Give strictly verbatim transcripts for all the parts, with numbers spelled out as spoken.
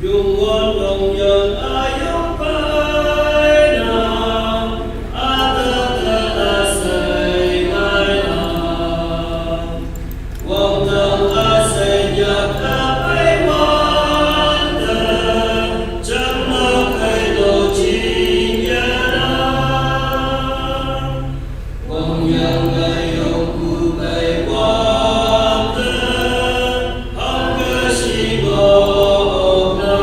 Yung wan ong yang ayong pai na, a ta ta a sai ngai na. Wang tang a sai yak a pai wan ta, chang ma kai lo ching ya na. Wang yang gai yong ku bai wan ta, hang ka shi go ok na.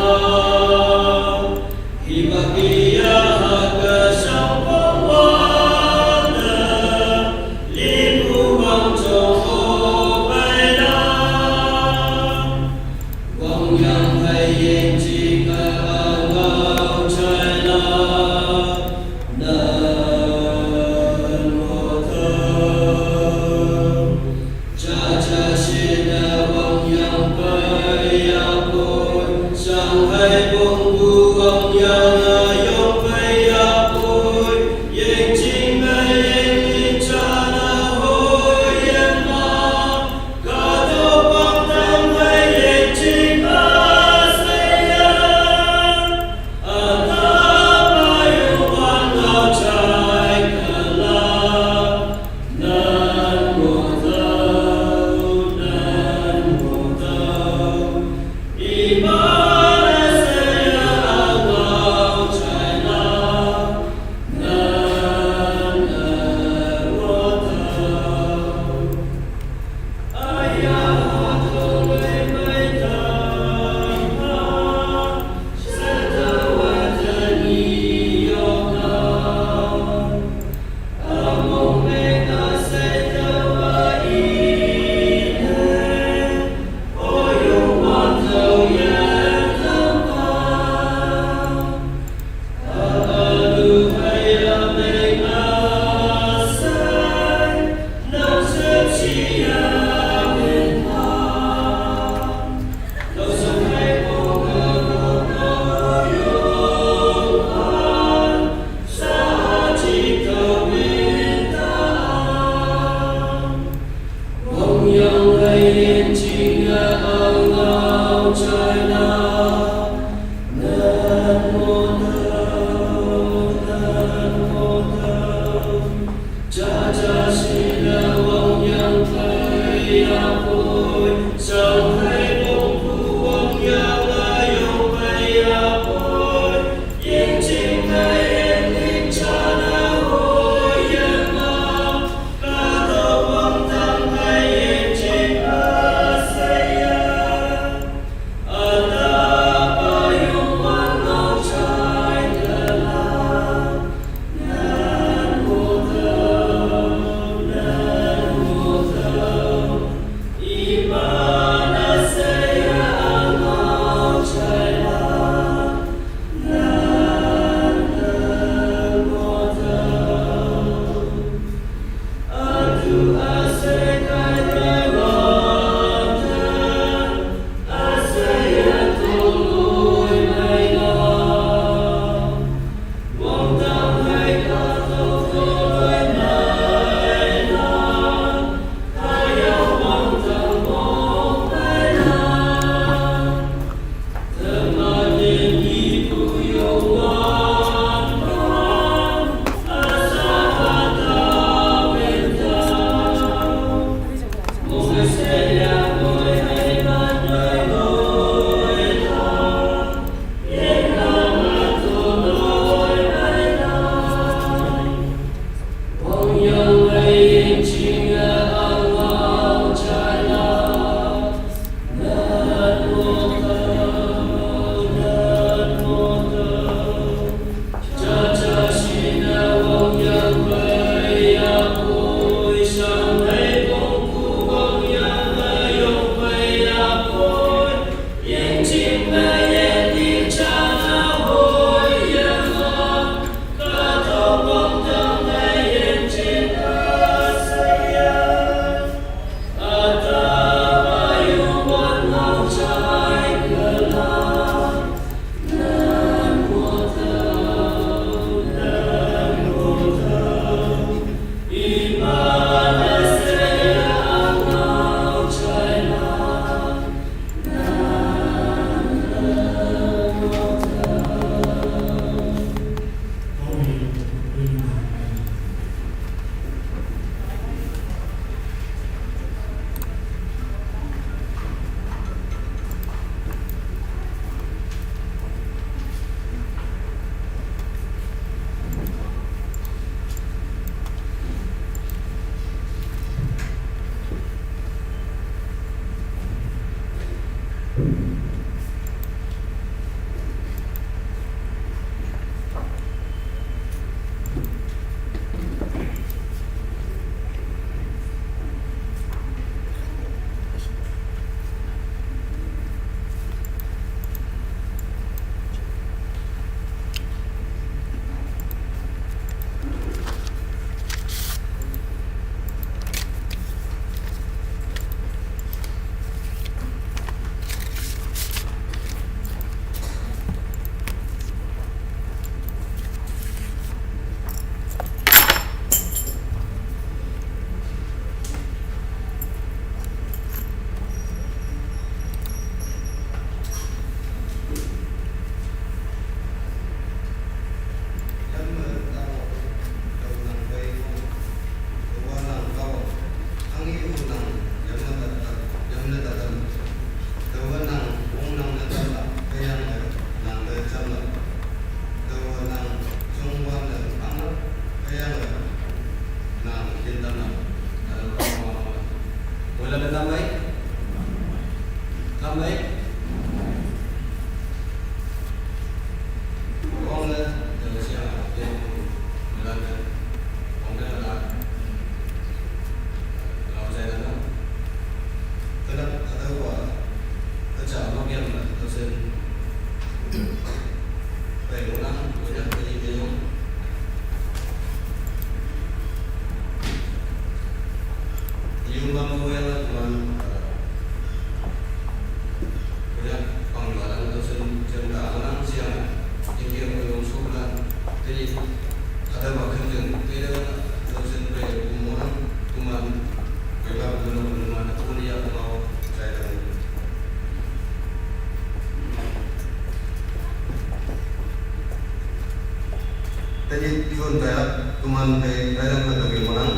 Tenyih June tailak, teman phei taidam khat toh ke ngohnang.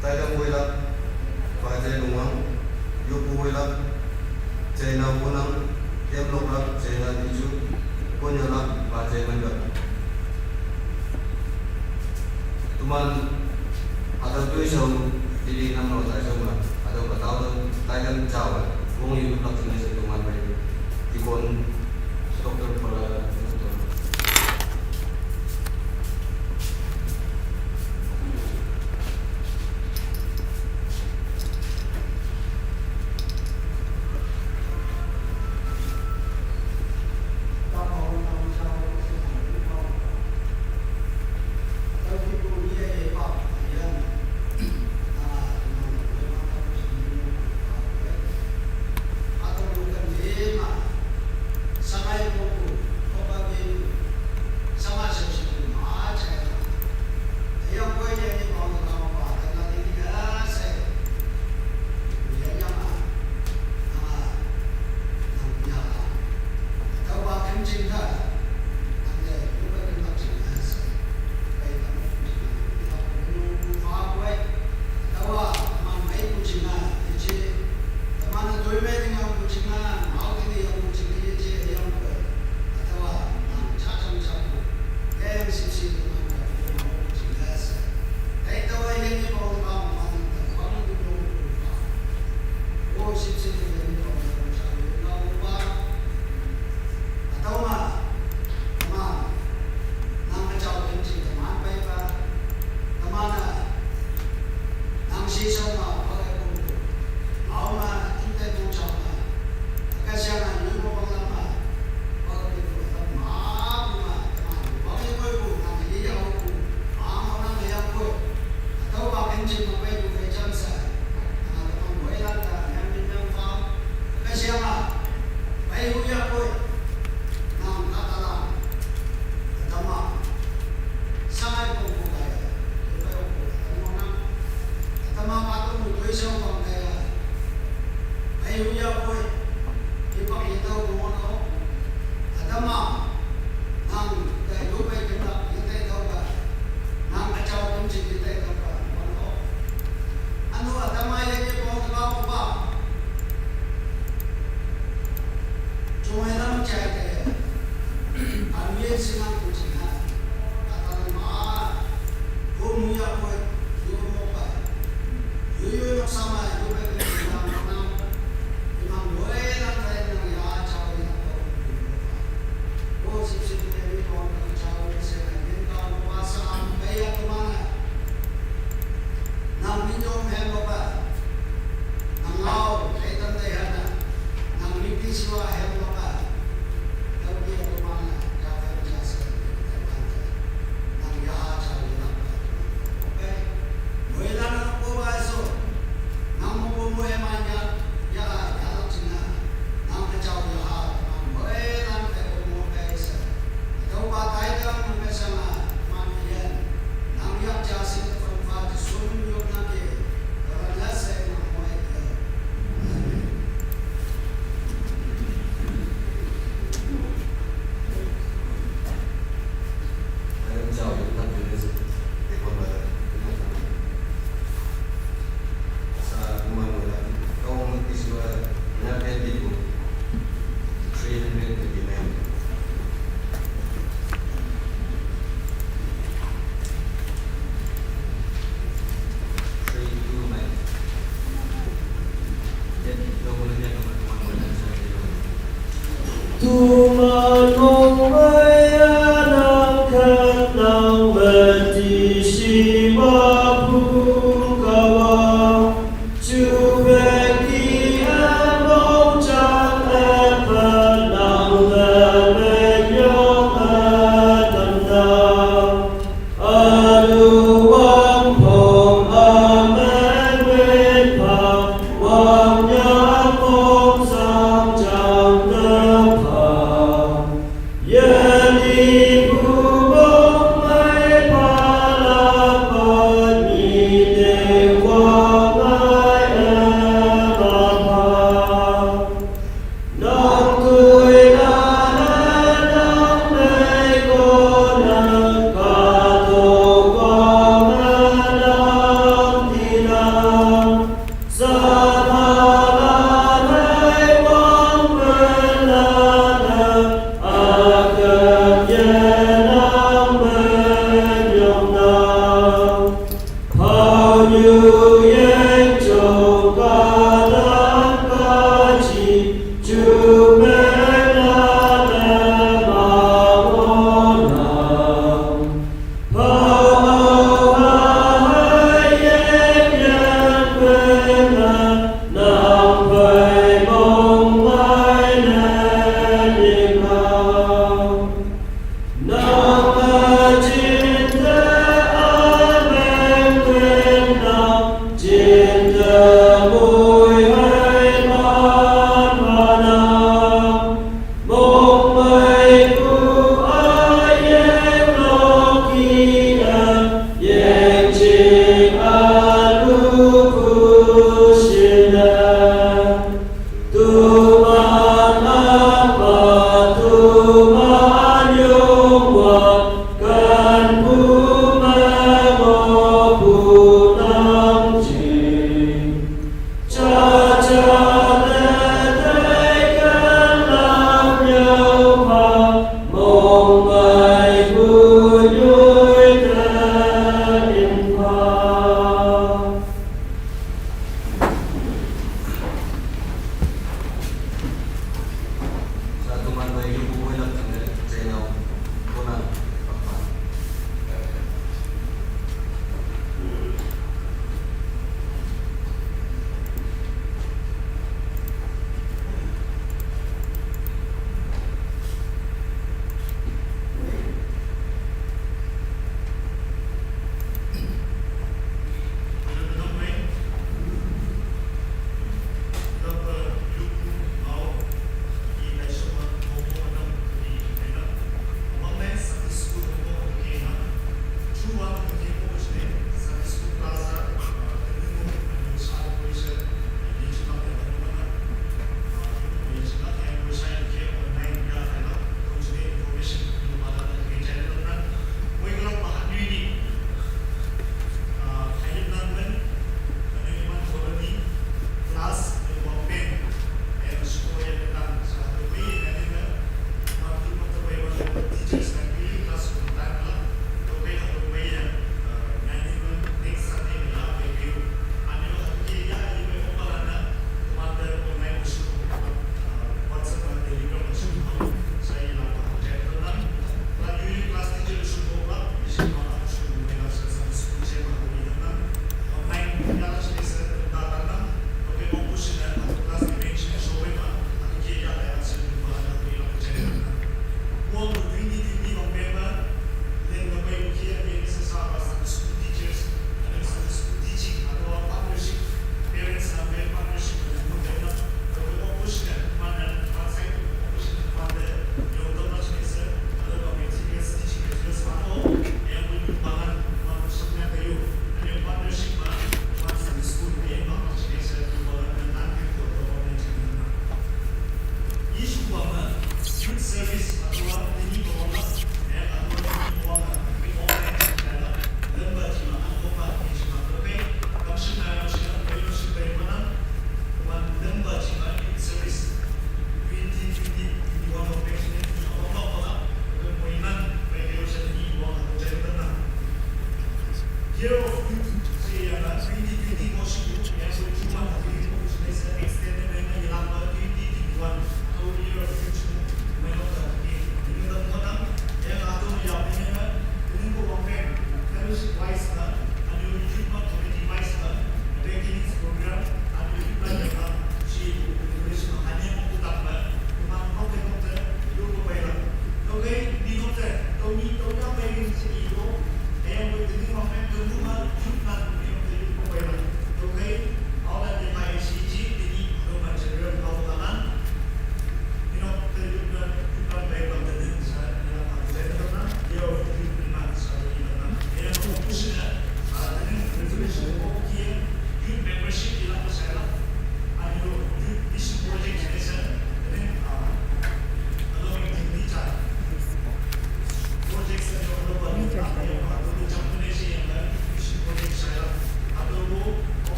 Taidam hoilak, Paje Lungwang, yoppu hoilak, Jaina Wunang, yamloklak, Jaina Tiju, konyahlak, Paje Manlak. Teman hatüo toishao, lili namlo taishao ma, hatüo pa tao te, taidam jao, wong ye lak jingne she teman phei, Deacon, Doctor Paula,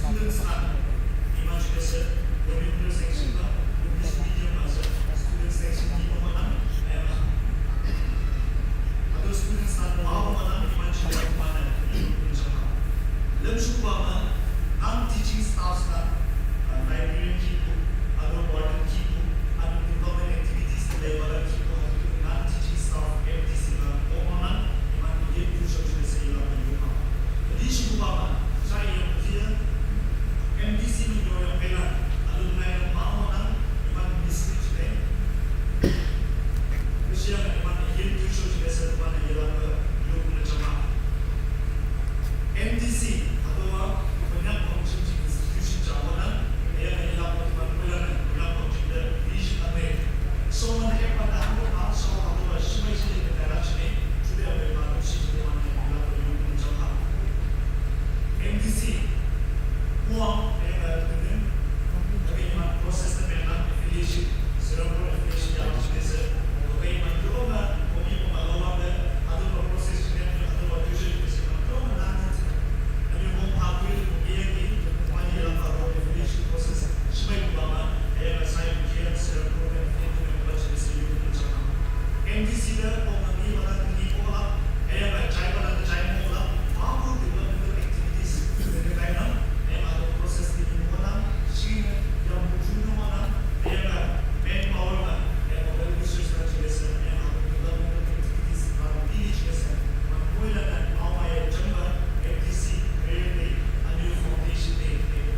Students nan, iman chukese, Roman section ba, English medium ba se, student section di mo nan, ayama. Ado students nan, wa mo nan, iman chukese, iman nan, iman chukese. Lemshu ba ma, non-teaching staffs nan, uh, librarian kipu, ado warden kipu, ado development activities, the labor kipu, ado non-teaching staff, M T C nan, o mo nan, iman ye tu shop chukese, iman ye tu. Adi shukuba ma, sa ye tu M D C mi yo yang pela, alumni yang mau na, iman mislead chine. Kesian iman yin tu so chine se iman yang yelam ke yo kuna chama. M D C, atau banyak kong chim chim institution chama na, yang yelam ke iman pela na, yelam kong chim de vision ame. So man e pa na ko pa so atau shimai chine ke direction e, chule ame pa tu si chine iman yang yelam ke yo kuna chama. M D C, uang, eh, eh, dengan, okay, iman process na memang affiliation, serum pro affiliation yang harus biasa, okay, iman tu apa, kopi apa lawan de, atau apa process dengan, atau apa tujuan biasa, iman tu apa nanti, ada yang mau pakai, okay, lagi, iman dalam apa affiliation process, semua itu apa, eh, saya kira serum pro affiliation yang baca biasa itu macam M D C de, orang ni, orang ni, orang, eh, apa, chai, orang chai, orang, apa developmental activities, dengan kain, eh, apa process ni, orang, sini, yang ujung, orang, eh, apa, manpower, eh, apa, resource, eh, apa, developmental activities, apa, village, eh, apa, koila, eh, apa, eh, jamba, M D C, eh, eh, a new foundation, eh, eh,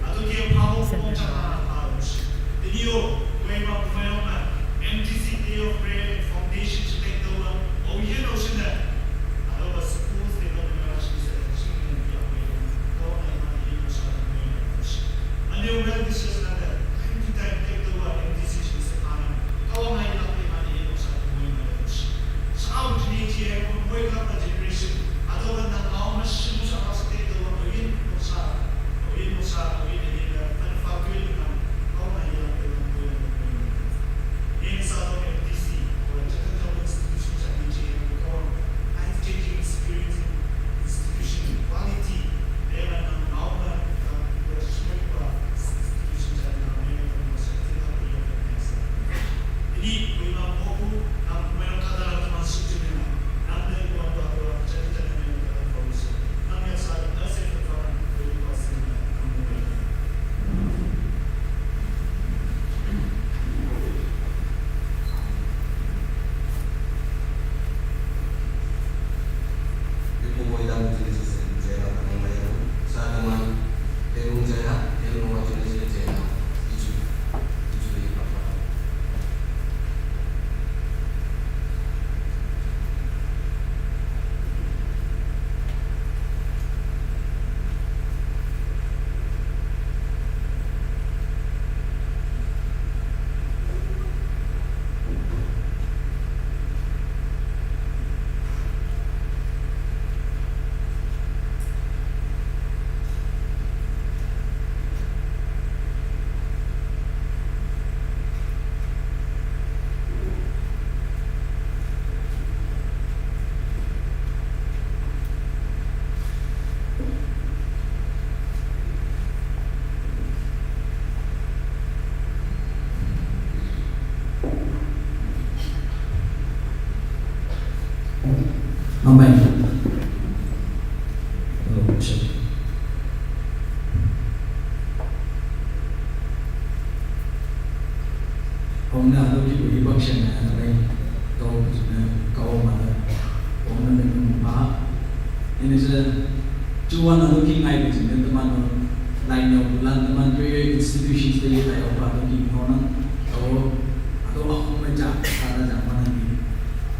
Ito kine ma si Doctor Sandra. Inio, Kohima Bumayong na M T C Day of Prayer and Foundation si Tektowa, o yun o siya na. Ado ba school, state of the nation, sa Chinese, and the American, Kohima, Inio, sa Bumayong na. Ano yung well wishes na that? Time to time, Tektowa, M T C, sa Panama. Kawang ay lang kay Manila sa Bumayong na. Sa awit ni J M, Bumayong na generation. Ado ba na kaong mas simu sa mga sa Tektowa, o yun, o sa Amen. Oh, check. Ong na lo ki bu ibak shen na na mai. Kau bu na kau ma na. Ong na mai nung pa. Ini se chuan a lo ki ngai bu na teman lo. Lai nyo bulan teman prayer institutions te ye lai opa lo ki kau na. Kau a lo a kong mai ja ka na ja ma na ni.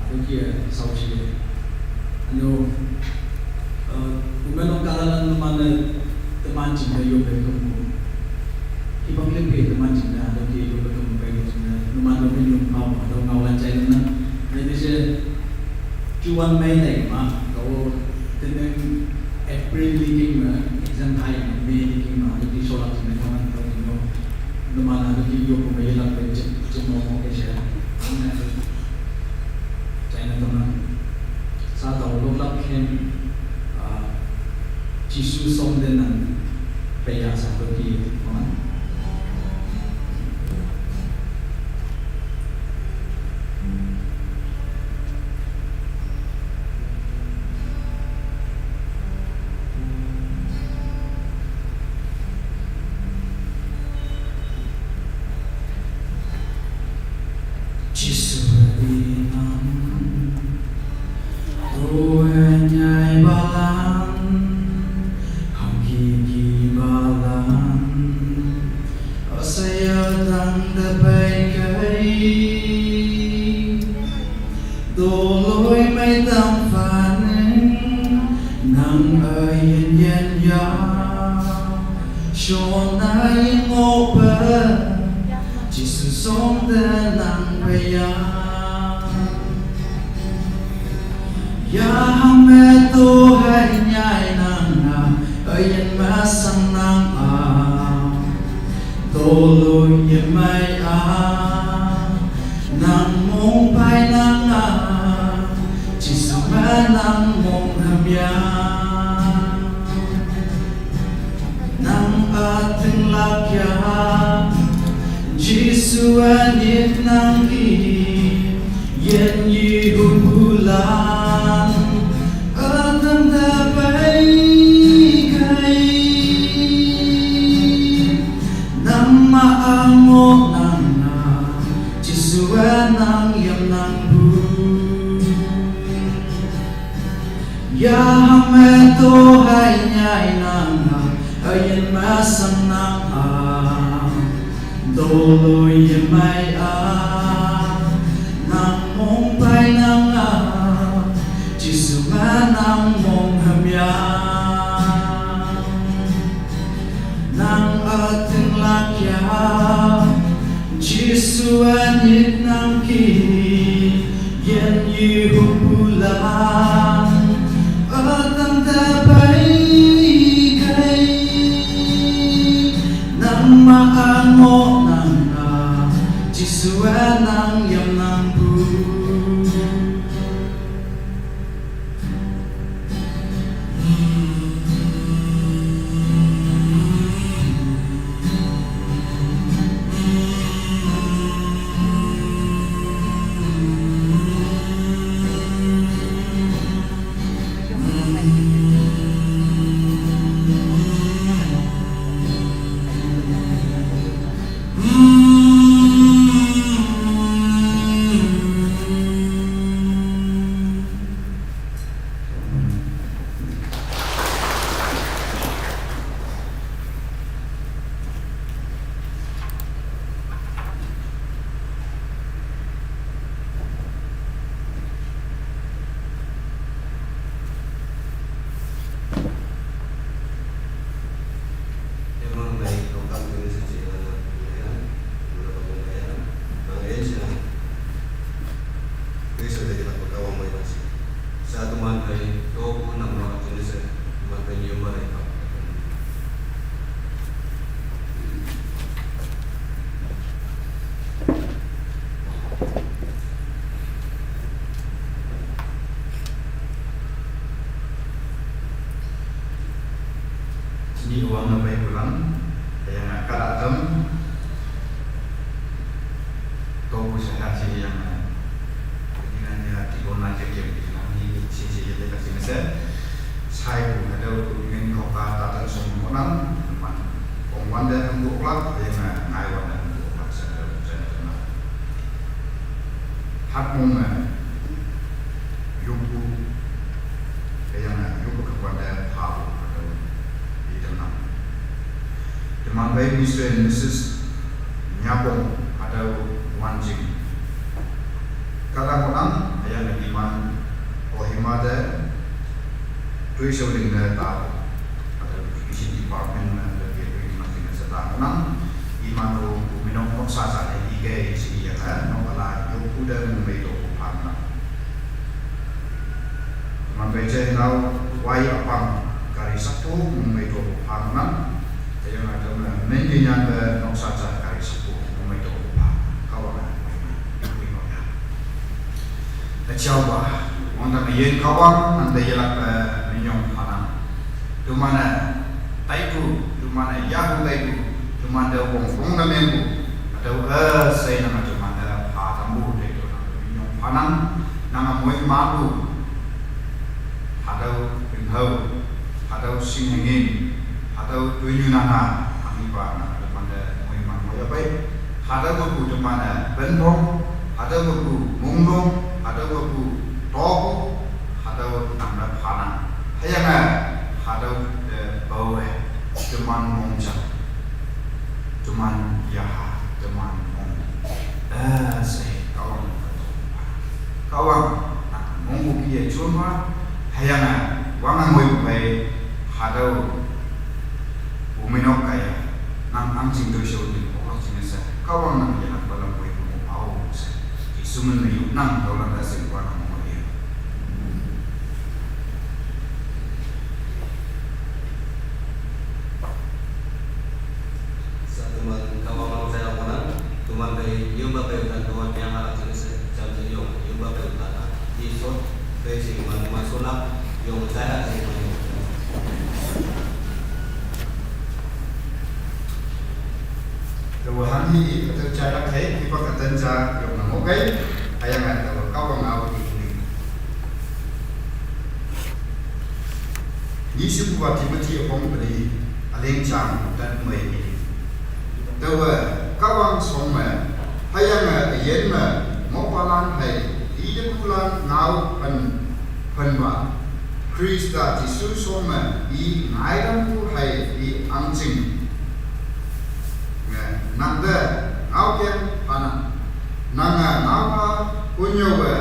A lo ki a sau shi. Ano, uh, bu na lo ka la la teman na teman jing na yo pe kong. Hibang le pe teman jing na, lo ki lo pe kong pe jing na, teman lo pe yung mau, lo ngau lan jai na. Jadi se, chuan mai lai ma, kau, teneng April li king ma, exam hai ma, May li king ma, lo ki so la jing na, kau na, kau ki no. Teman lo ki yo ko mai la pe jing, jing mo mo ke se. China teman. Sa tau lo lap khen, ah, Jisu sawm te nang pei a sa lo ki, amen. Jisu a di nang, tu e nyai balan, hong ki ki balan, o sa ya dang da bai kai. Doloi mai tam fanen, nang a yen yen ya. Shona yen mo pa, Jisu sawm te nang pei a. Ya ham e to hai nyai nang a, a yen ma sang nang a. Doloi yen mai a. Nang mong pai nang a, Jisu ma nang mong ham ya. Nang a ting lak ya, Jisu a nit nang i, yen yi hu bu lan, a tang da bai kai. Nang ma a ngok nang a, Jisu a nang yam nang bu. Ya ham e to hai nyai Jisu a nit nang ki yen yi hum pulang. Atang ta pai kai nang ma ango nang na. Jisu a nang yam nang pu. Sini uang na pai pulang, yang kada tem, to bu saya sini yang, ini nanya tiga nanya yang ini sini jadi kasih nasi. Sai bu ada ingin kau kata tentang semua orang, teman. Kong wan da hang du oklak, yang ngai wan da hang du oklak sa da sa da na. Hat mong na yungku, yang na yungku ka wan da pha bu ka da di da na. Teman bai Mister and Missus Nyabong ada wan jing. Kala ko nang, yang na di man o hima da, tui sa ling na ta. Ada education department na lagi education na sina sa ta nang. Iman ro minok kok sa sa ne ige isi iya na no kala yo kuda mung mei to ko pang na. Man bai jai nau wai apang kari sakto mung mei to ko pang na. Ayo na jam na men ye nyan da nok sa sa kari sakto mung mei to ko pang. Kau na mai na. Kui no ya. Achiaw ba, wang ta mayen kawang, nang ta yelak pa minyong phanang. Tumana taiku, tumana yahu taiku, tumana wong wong na mengu, atau eh sai nang tumana pha tambu taiku nang minyong phanang, nang amoi maku, atau pinhau, atau sinengin, atau tuyu nana, kami pa nang tumana moi man moi apai. Hada baku temana bentong, hada baku mungdong, hada baku toku, hada baku tanda panang. Hayanga, hada de bawe, teman mongja, teman yaha, teman mong. Eh, se kawang kawang. Nang mongku kia chunwa, hayanga, wanga moi pai, hada Uminok kaya, nang ang jing doi shau ni ko ang jing sa, kawang nang ya nang balam boi ko au sa. Isumen me yuk nang tau lang da sing kwa nang mo ya. Sa teman kawang nang saya ko nang, teman kay yumba kay utan ko yang alam jing sa, jam jing yong, yumba kay utan. Isot, kay sing man, man sulak, yong saya sing man yong. Tawa hang hi, kata chai lak hai, kipa kata cha, yong nang okai, ayang ada tawa kawang au di kuning. Ni si kuwa Timothy apong padi, aling chang, dan mai ni. Tawa kawang song ma, hayang a yen ma, mo palan hai, di de kulan ngau pan, pan ba. Krista Jisu song ma, i ngai dan ku hai, i ang jing. Nga, nang da, ngau ken, panang. Nang a, ngau pa, kunyo wa,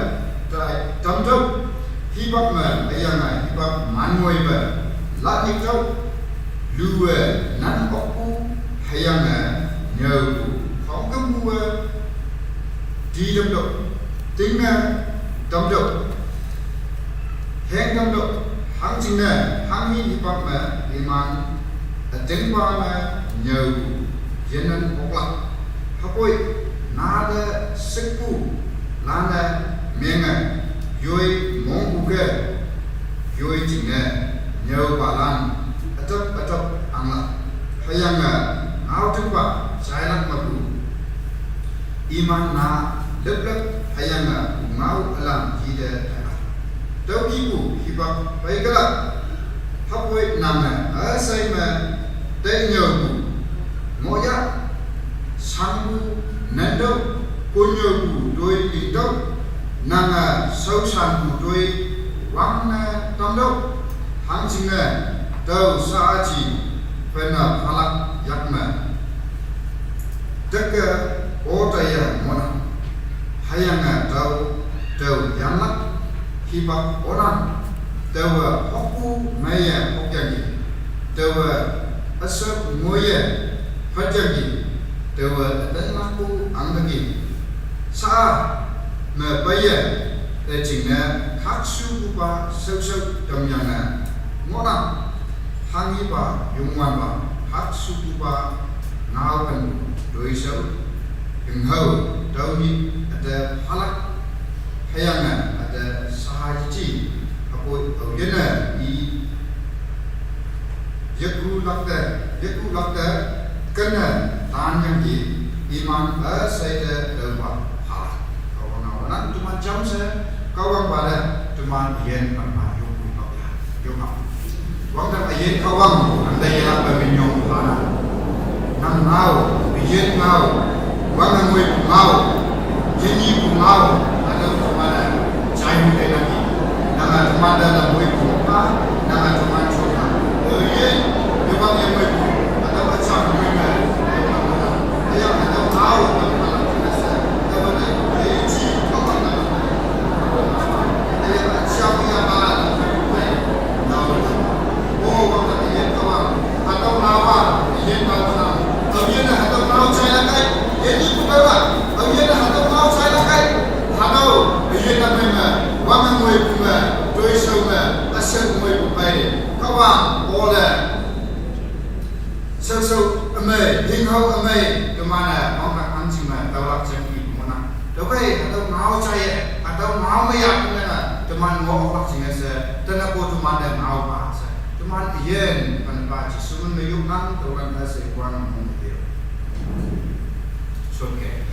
tai, tam jok. Hibak ma, ayang a, hibak man ngoi ba. Lat ni jok. Lu wa, nan ok ku, hayang a, nyau ku. Khong ka mu wa, Di tamdok, ting me tamdok, heng tamdok, hangjingne, hanghi hipak me, iman, atengpa me, nyau, yenen oklak, hapoi, nade sekpu, lane, menge, yoi mongku ke, yoi jingne, nyau palan, atap atap angla, hayange, ngau tengpa, jailak mapu. Iman na leplep hayange ngau alam jide tala. Tauki pu hipak paikalak. Hapoi nange asai me tainyau pu. Ngoya sangpu nendo kunyau pu doi lindok. Nange sau sangpu doi wangne tamdok. Hangjingne tau saaji pena halak yakme. Teke otaya mona. Hayange tau, tau yanlak, hipak onang, tawa hokku maya hokyagi, tawa asap ngoya, hatyagi, tawa atenlakku angdagi. Sa, me paya, echingne, haksu kupa, sau sau, tamyange, ngonang. Hangipa, yungwanpa, haksukupa, ngau kan, doisau, enghau, dauni, ate halak, hayange, ate sahaji, hapoi, auyene, i, yeku lakte, yeku lakte, kene, tan yang i, iman, asaite, dawa, halak. Kawang awanan, tuman jamse, kawang pada, tuman yen, pama, yung, yung, yung, yung, Wang tang ayen kawang, anda yela peminyong hana. Nang ngau, ayen ngau, wang ngui ngau, yeni ngau, ada mana, jai mu dena ki, nang ada mana na ngui ngau, nang ada mana chona. Ayen, yewang yang ngui, ada macam ngui ngau, ayang ada ngau, ada mana, ada mana, ayen ji, kawang na, ayen macam yang mana, ngau. Sau sau amei, hinghau amei, kemana, mau nak anjing mah, tau lak jam i, kemana. Tau kai, atau mau cai, atau mau meyakini, teman mau lak jingase, tena ko teman dan mau pa se. Teman yen, pan pa Jisu men meyuk nang, teman ase kuang mung dio. Sot ke.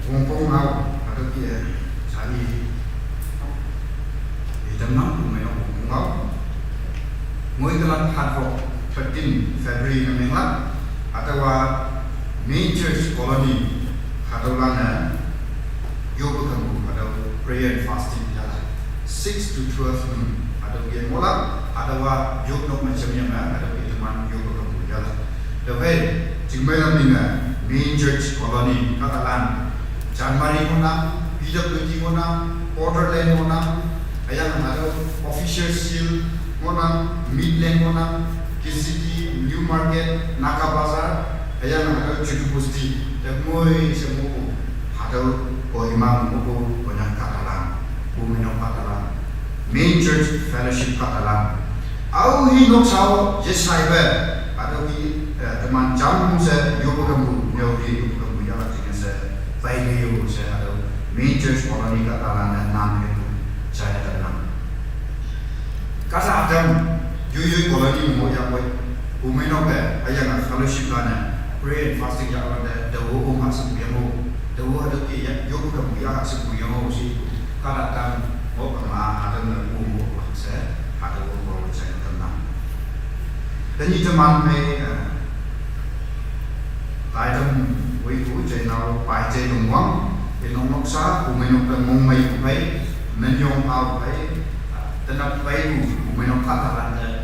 Wongpong ngau, atau ki, eh, cari. Idam nang, kumai nang wongpong ngau. Ngoi kelang hat kok, thirteen February na menglang, atau Main Church Colony, atau lana, yoga kambu, atau prayer and fasting, yala. Six to twelve noon, atau ki molang, atau yoga nok macam yang, atau ki teman yoga kambu, yala. Dapai, jingmai lam ninga, Main Church Colony, katalan, Chanmari ngonang, P W D ngonang, Porterland ngonang, ayang ada Officer Seal ngonang, Midland ngonang, K C D, New Market, Naga Bazar, ayang ada Chutu Busti, dan ngoi semua, ada Kohima ngumpul, banyak katalan, Kuminong katalan, Main Church Fellowship katalan, Au hi nok sao, jesai be. Atau ki, eh, teman jam se, yoga kambu, nyau di yoga kambu, ya la jingase, bai ke yo se, atau Main Church Colony katalan dan nan ke tu, saya tenang. Kasa adam, yui yui colony mo ya boy, umai nok be, ayang fellowship lana, prayer and fasting ya la de, de wo um hasu yang mo, de wo ada ki ya, yoga kambu ya hasu yang mo si, kada adam, mo kama adam na um mo se, Hada wong wong chai tam nang. Tani teman me, eh, tai tam wei ku chai nau pai chai tung wang, e nong nok sa, ku me nok tam mong mai ku pai, men yong pau pai, eh, tanap pai ku, ku me nok kata kan te, eh,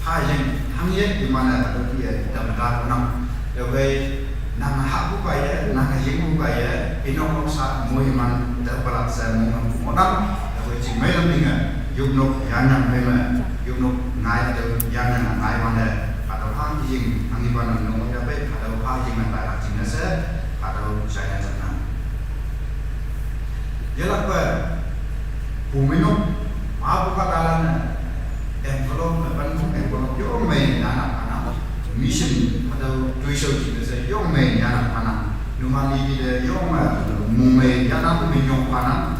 Hajing hangye imane ado ki e damda kunam. Yogai nang haku kaya, nang jingku kaya, inok noksa mo iman da balak sa mo nang mo nang. Yogai jing mai lam dinga, yuk nok yang yang mai ma, yuk nok ngai ado yang yang ngai mane. Ado ha jing hangi ba nang nong ya bai, ado ha jing nang ta jing na se, ado china jana. Yalak ba, bumino, ma buka dalan na, envelope na, ban bung envelope, yong mai na na pana, mission, atau tuiso jina se, yong mai na na pana, numani di de, yong mai, mung mai, ya na tu minyong pana,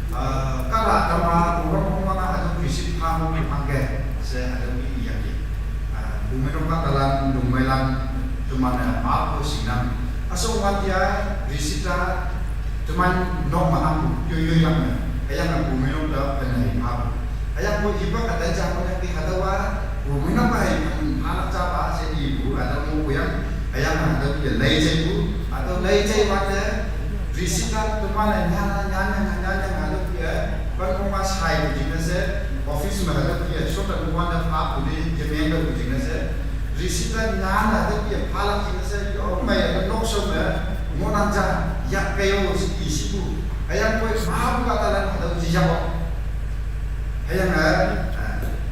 eh, kada, kama, orang orang na, atau visit pa, mo pangke, se, atau di, ya, di. Eh, bumino ka dalan, bumino lan, teman, eh, ma ko sinam, aso matia, visita, Teman nok ma apu, yo yo yang me. Ayang apu minok da penai apu. Ayang ko iba kata jang ko yang di hadawa, bu minok ba hai pun halak jaba se ibu, atau mu yang, ayang ada dia lai jai bu, atau lai jai wate, visita teman nyana nyana nyana nyana ada dia, ban ko mas hai bu jina se, office ma ada dia, so ta ko wanda apu di jemenda bu jina se, visita nyana ada dia, halak jina se, yo mai ada nok so me, Ngonang ja, yak kayo si isibu. Ayang koi maha buka talan hadau jijak. Ayang eh,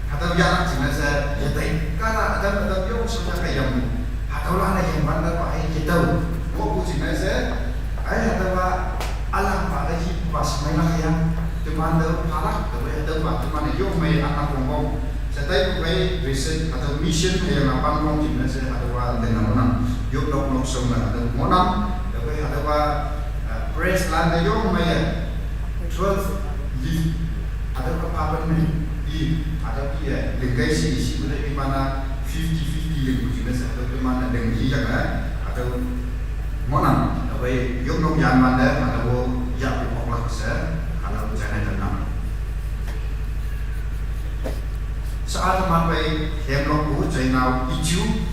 hadau yak jina sa yatai. Kana hadau hadau yo sa yak kayam. Hadau lah na yang bandar pa ay jitau. Ko ku jina sa, ay hadau ba alam pa ay ji pas may na kayam. Teman hadau parak, hadau ba teman yo may anak kongkong. Sa tayo ko kay recent hadau mission ayang apan kong jina sa hadau ba dengar monang. Yo nok nok song na hadau monang. Dapat ada ba, eh, press lan da yong maya twelve leaf. Ada ba papan ni i ada iya lengkai si isi mana fifty fifty lengku jina sa ada tu mana dengji jaga ada monang. Dapat yong nong yan manda ada wo ya pi oklak sa ada jana tenang. Saat mampai hemlok bu chai nau ichu,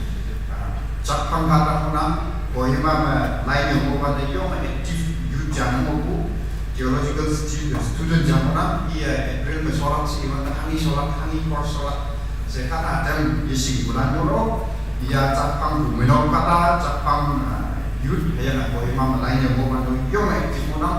ah, chak pang kata kuna, Kohima ma lai ni mo ba de yong active youth jana mo bu, theological stu-, student jana kuna, iya April me solak si, ima hangi solak, hangi kor solak, se kata dem isi bulan mo ro, iya chak pang bu minok kata, chak pang, ah, youth, haya na Kohima ma lai ni mo ba de yong active mo na,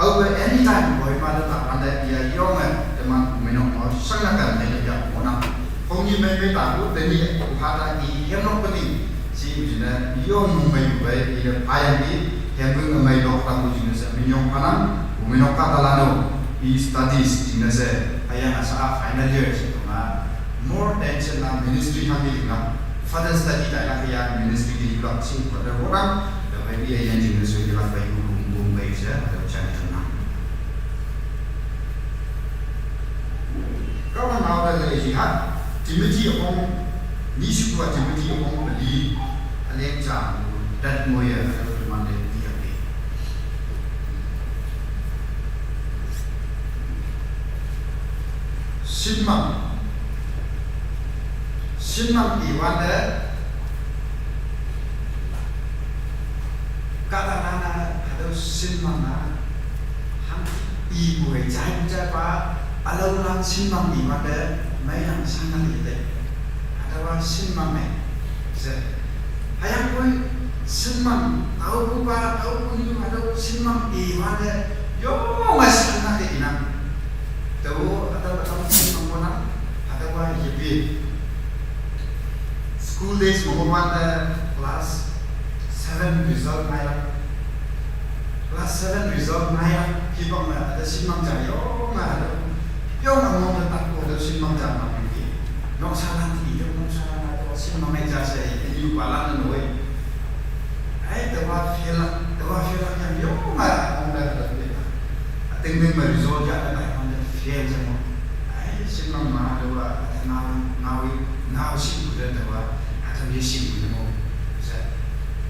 Awe anytime Kohima da ta anda iya yong eh teman ku minok mau sang na kan ne ya mo na. Hong ni me me ta ku teni ku ha ta i yong nok peni. Si jina yong mu me ku bai i da payang i yong mu me lok ta ku jina se minok panang ku minok ka ta lano i studies jina se ayang asa final year si kuma more tension na ministry hang ni na further study ta la ya ministry di lok si pada orang da bai iya yang jina se di la bai ku ku bai se ada chan na. Kau na mau da le ji ha. Timothy akong, ni shi kua Timothy akong peli, aleng chang, dat mo ya, ada tu mande dia pe. Sinmang. Sinmang iwan de, Kata nana hadau sinmang na hang i buai jai buai jai pa alau lang sinmang i mate mai lang sang na i te. Hadau sinmang mai se. Hayang buai sinmang tau ku pa tau ku ni hadau sinmang i mate yo mai sang na i nang. Tau hadau hadau sinmang mo na hadau yepi. School days mo wan da class seven result ngai la. Class seven result ngai la. Ki bang na ada sinmang ja yo nga da. Yo nga mo da tak ko da sinmang ja ma ki. Nok salan ti yo nok salan na to sinmang ngai ja se ni yu palan na noi. Ai da wa fela, da wa fela yang yo nga mo da da. Ting ting ma result ja da ma da fail ja mo. Ai sinmang ma da wa da na na wi Ngau si ku da tawa, atau ye si ku mo. Sa.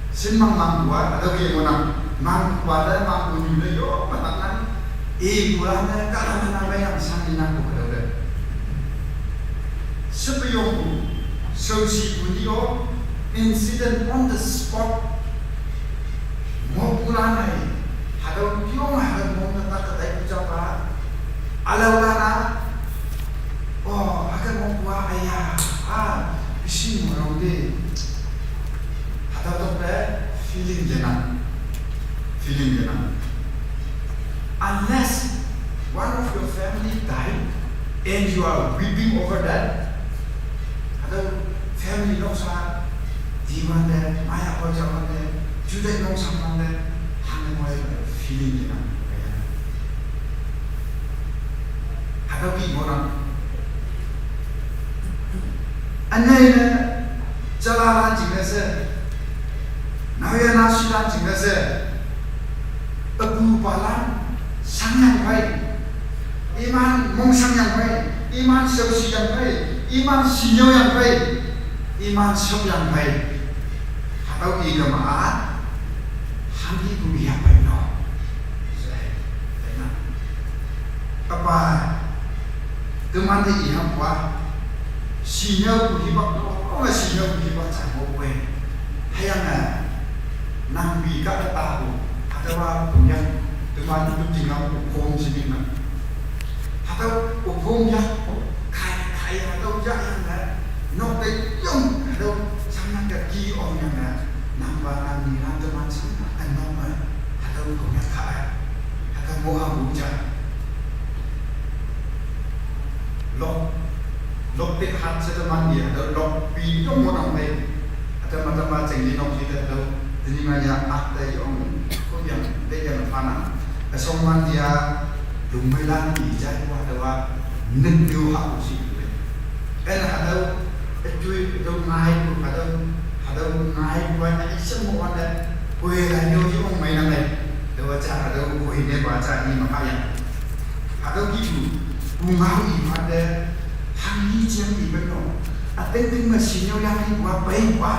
Sin mang mang kua, atau ye mo nang, mang kua da, mang ku nyu da yo, ma tak nang. E kua da, ka da na na yang sang ni nang ku da da. Sepayong ku, so si ku ni o, incident on the spot. Mo ku la nai, hadau tiong hadau mo na tak ka tai ku chapa. Alau la na, Oh, akan mo kua aya. Ah, Sing morong de. Hata tok de feeling jena. Feeling jena. Unless one of your family died and you are weeping over that, hata family noksa diwan de, maya hoja wan de, judai noksa wan de, hane moya feeling jena. Hata ki morang. Anai na jalalan jingnase, naya nasilan jingnase, abu palan sangyang pai, iman mong sangyang pai, iman sausi yang pai, iman sinyau yang pai, iman sop yang pai. Hatau i kama a, hangki ku iya pai no. Sai, sai na. Apa, teman de i ham kwa, sinyau ku hipak no, oh, sinyau ku hipak cang mo kwe. Hayang na, nang bi ka ta ku, hatawa ku yang, teman tu tinggal ku kom sini na. Hatau ku kom yang, kai, kai, hatau ya yang na, nok de yung, hatau, sang na ka ki ong yang na, nang ba nang ni nang teman sang na, kan nok ma, hatau ku yang kai, hatau mo ha bu ja. Lok, lok tik hat sa teman dia, ada lok pi yong mo nang pe. Ada mata ma cheng ni nok si ada, ada ni ma ya ak te yong, ko yang, te yang panang. Asong man dia, lung mai lang di jai wa ada wa, nek dio ha ku si. En ada, ecui, ada ngai ku, ada, ada ngai ku, ada isem mo ada, kue la nyo yong mai nang le. Ada wa cha, ada kue ne wa cha ni ma ka yang. Hatau kitu, bungau i pande, hang ni jiang i beno. Ateng teng ma sinyau yang ni bua pai bua.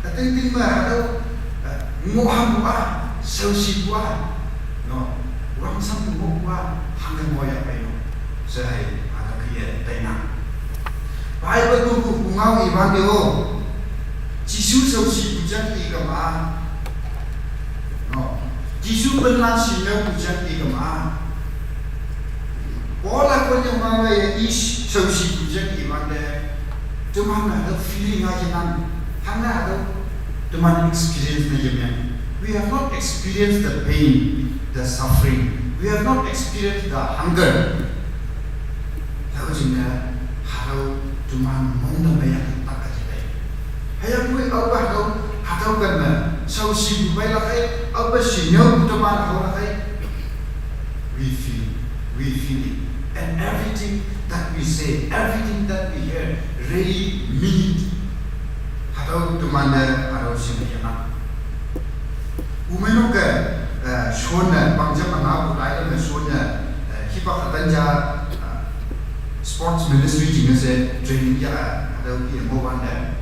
Ateng teng ma hatau, eh, ngoham bua, sausi bua. No, wang sam mo bua, hang mo ya pai no. Sehai, hatau kia tai na. Bible tu ku bungau i pande o. Jisu sausi bujang i kama. No. Jisu penlan sinyau bujang i kama. Paul a ko nyong ma ya i sausi bujang i mande. Teman na the feeling a yenan. Hana the teman experience na yemen. We have not experienced the pain, the suffering. We have not experienced the hunger. Lau jingna, harau teman mong na maya tak ka jidai. Hayang kui au ba hatau, hatau kan na. Sausi bu bai lakai, au ba sinyau bu teman hau lakai. We feel, we feel it. And everything that we say, everything that we hear, really mean it. Hatau teman de, hatau sini ya na. Umeno ke, eh, shon na, bang jam na bu lai na shon na, eh, hipak atan ja, eh, sports ministry jingase training ya, hatau ki mo wan de.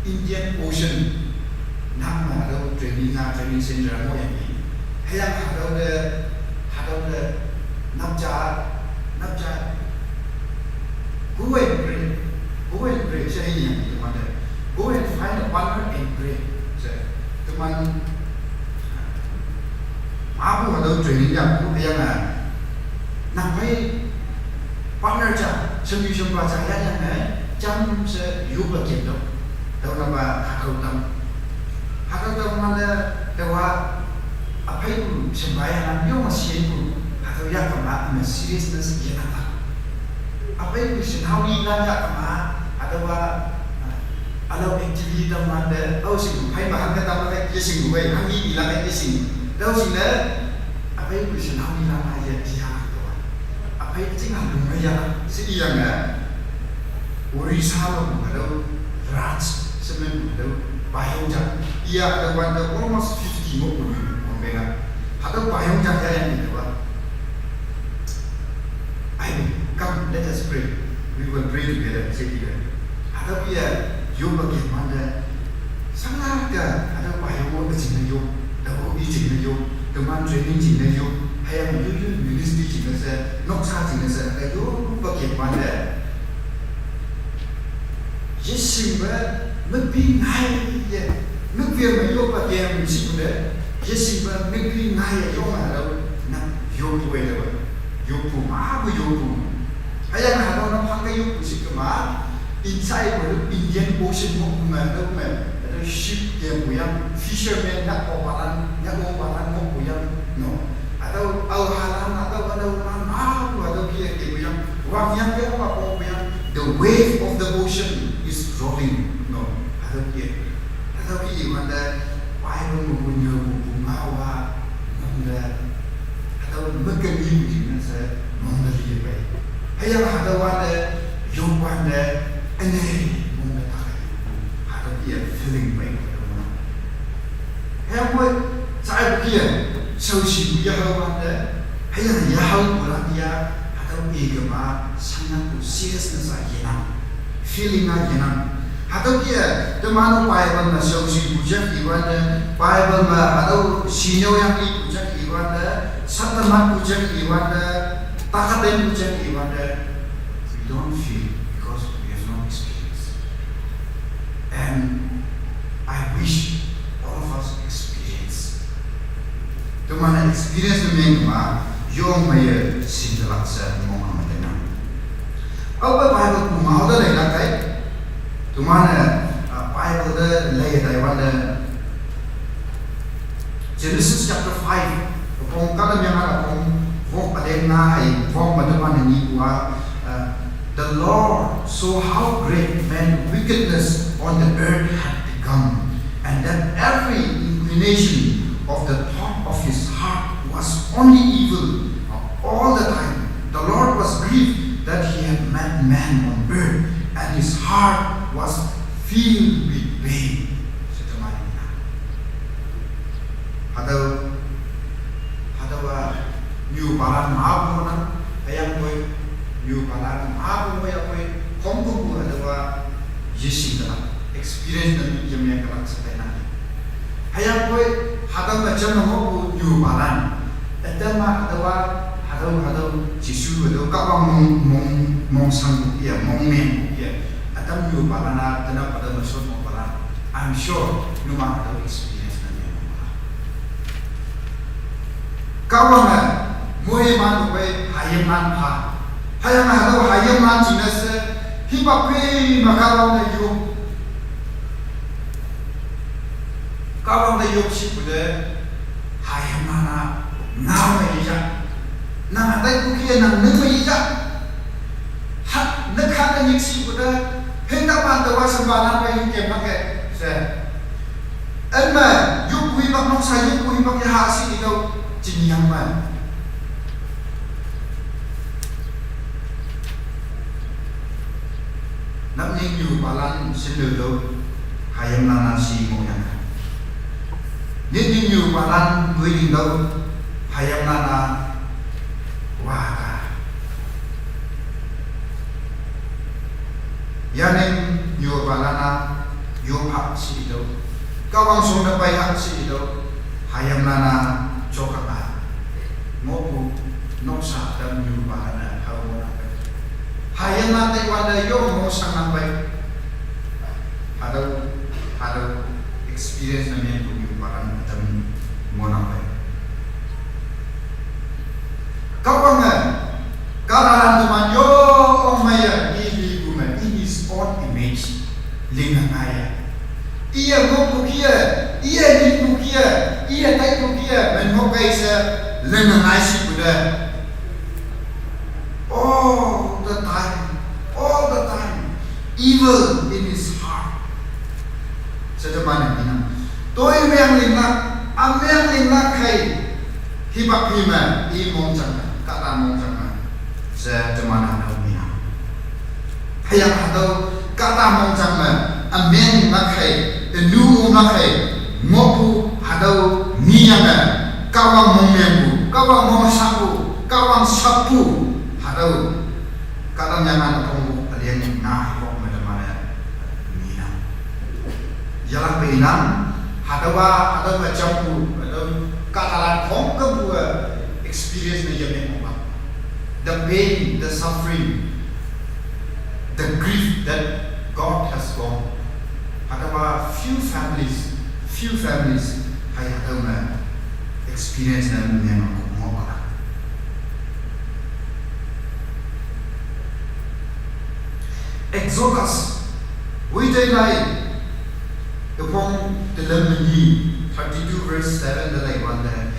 Indian Ocean, nam ma hatau training na training center mo yang ni. Hayang hatau de, hatau de, napja, napja, go and pray, go and pray, siya ini yang teman de. Go and find a partner and pray. Siya, teman, mabu hatau training ya, bu hayang na. Nang pai partner cha, semi semi cha ya yang na, jam se yu ba kin do. Tau na ba hatau tam. Hatau tam ma de, de wa, apai bu sembaya na, yo ma sien bu. Hatau ya kama, ma seriousness ya na. Apai bu senhau ni la ya kama, hatau wa, alau activity tam ma de, au sing bu pai ma hang ka tam ma de, ye sing bu pai, hang ni la ye sing. Tau sing de, apai bu senhau ni la ma ye dia. Apai ting a lung ya, si iya nga. Orissa lo mo hado, Raj, semen mo hado, bayong ja. Iya hado wan de almost fifty mo mo mo benga. Hado bayong ja ya yang ni wa. Ai, come, let us pray. We will pray together, say together. Hado iya, yo ba ke man de, Sangla ka, ada bayang wo ka jing na yo, da wo i jing na yo, teman training jing na yo, hayang yo yo ministry jing na se, noksa jing na se, ka yo ba ke man de. Ye sing ba, me bi ngai ye, me bi me yo ba ke me si de, ye sing ba, me bi ngai ye yo ma da, na yo bu we de, yo bu ma bu yo bu. Hüyange hatüo ne phang ke yoppu shi kema, inside pu Indian Ocean mo pu me, hatüo me, hatüo ship ye pu yang, fisherman ya ko palan, ya ko palan mo pu yang, no. Hatüo, ao halan, hatüo, hatüo, ma, ma, pu, hatüo kih ye pu yang, wang yang ke ma ko pu yang, the wave of the ocean is rolling, no. Hatüo kih, hatüo kih wante, Bible me pu nyüo pu pu ngao wa, nong de, hatüo me ke ni pu jing ne she, nong de li ye pei. Hüyange hatüo wante, yo wante, ene, mong me ta. Hatüo kih-e feeling pei ko tüo na. Hüyangpoi, sa-e kih-e, shaoshipu yahao wante, hüyange yahao pu lan ya, hatüo ikema, shangnan pu serious ne sa yenang. Feeling a yenang. Hatüo kih-e, teman-o Bible me shaoshipu jang iwante, Bible me hatüo shinyüo yang ipu jang iwante, satamat pu jang iwante, takaten pu jang iwante, we don't feel because we have not experienced. And I wish all of us experience. Teman-e experience ne meng ma, yong meiye shintelak she mong ang tenang. Aope Bible pu ngao te leilak kai. Teman-e, ah, Bible te lei taiwante Genesis chapter five, pong kata myang kata pong, wok paden na ai, wok ma teman-e ni pu-a, uh, the Lord saw how great man wickedness on the earth had become, and that every inclination of the thought of his heart was only evil all the time. The Lord was grieved that he had made man on earth, and his heart was filled with pain. She teman-e ni na. Hatüo, hatüowa, nyupalan ma pu na, hüyangpoi, nyupalan ma pu mo yapoi, khongkümpu hatüowa, yeshing kalak, experience ne yemeng kalak she tainang. Hüyangpoi, hatüo me jam me ngohpu nyupalan. Ütam ma hatüowa, hatüo, hatüo, Jesu hatüo, Kahwang mong, mong, mongshangpu ya, mongmengpu ya. Ütam nyupalan a, tenap hatüo me shot mongpalan. I'm sure, numan hatüo experience ne meng ngohnang. Kahwange, moiman-o pei hayimlan pha. Hüyange hatüo hayimlan jingne she, hipak pei me Kahwang te yop. Kahwang te yop shipu te, hayimlan-a, ngao me yeya. Nang hataipu kih-e nang ning me yeya. Ha, ne kha ne nyik shipu te, hei taman taowa shempalan pei yu kem make, she. Ün me, yoppu hipak noksa, yoppu hipak yaha shi itüo, jingyang me. Nap nying nyupalan shinleu tüo, hayimlan-a shi ngohyang. Nyit nying nyupalan toiling tüo, hayimlan-a wa ta. Yaning nyupalan-a yophak shi tüo, Kahwang shong te peihak shi tüo, hayimlan-a jokang a. Ngohpu noksa tam nyupalan-e hao ngohnang pei. Hayimlan taiwante yo ngohshangnang pei. Hatüo, hatüo experience ne mengpu nyupalan tam ngohnang pei. Kahwange, kahtalan teman yo ong meiye, i lipu me, in his own image, linge ngaiye. Iye ngohpu kih-e, iye lipu kih-e, iye taipu kih-e, men ngoh kei she, linge ngai shipu te. All the time, all the time, evil in his heart. She teman-e ngenang. Toi meng linglak, ümeng linglak hei. Hipak hi me, i mongjang me, kahta mongjang me. She teman-e ngenang. Hüyange hatüo, kahta mongjang me, ümeng linglak hei, ünu omlak hei, ngohpu hatüo ngeyange, Kahwang mongmengpu, Kahwang mongshapu, Kahwang shappu, hatüo. Kahtamyenglan üpong üleng nga hipok me teman-e ngenang. Yelakpe inang, hatüowa, hatüo me jampu, hatüo kahtalan khongkümpu-e experience ne yemeng oklak. The pain, the suffering, the grief that God has gone. Hatüowa few families, few families, hai hatüo me experience ne meng ngohlak. Exodus, wui tei lai, the phong the lemon thirty-two verse seven the lai one there.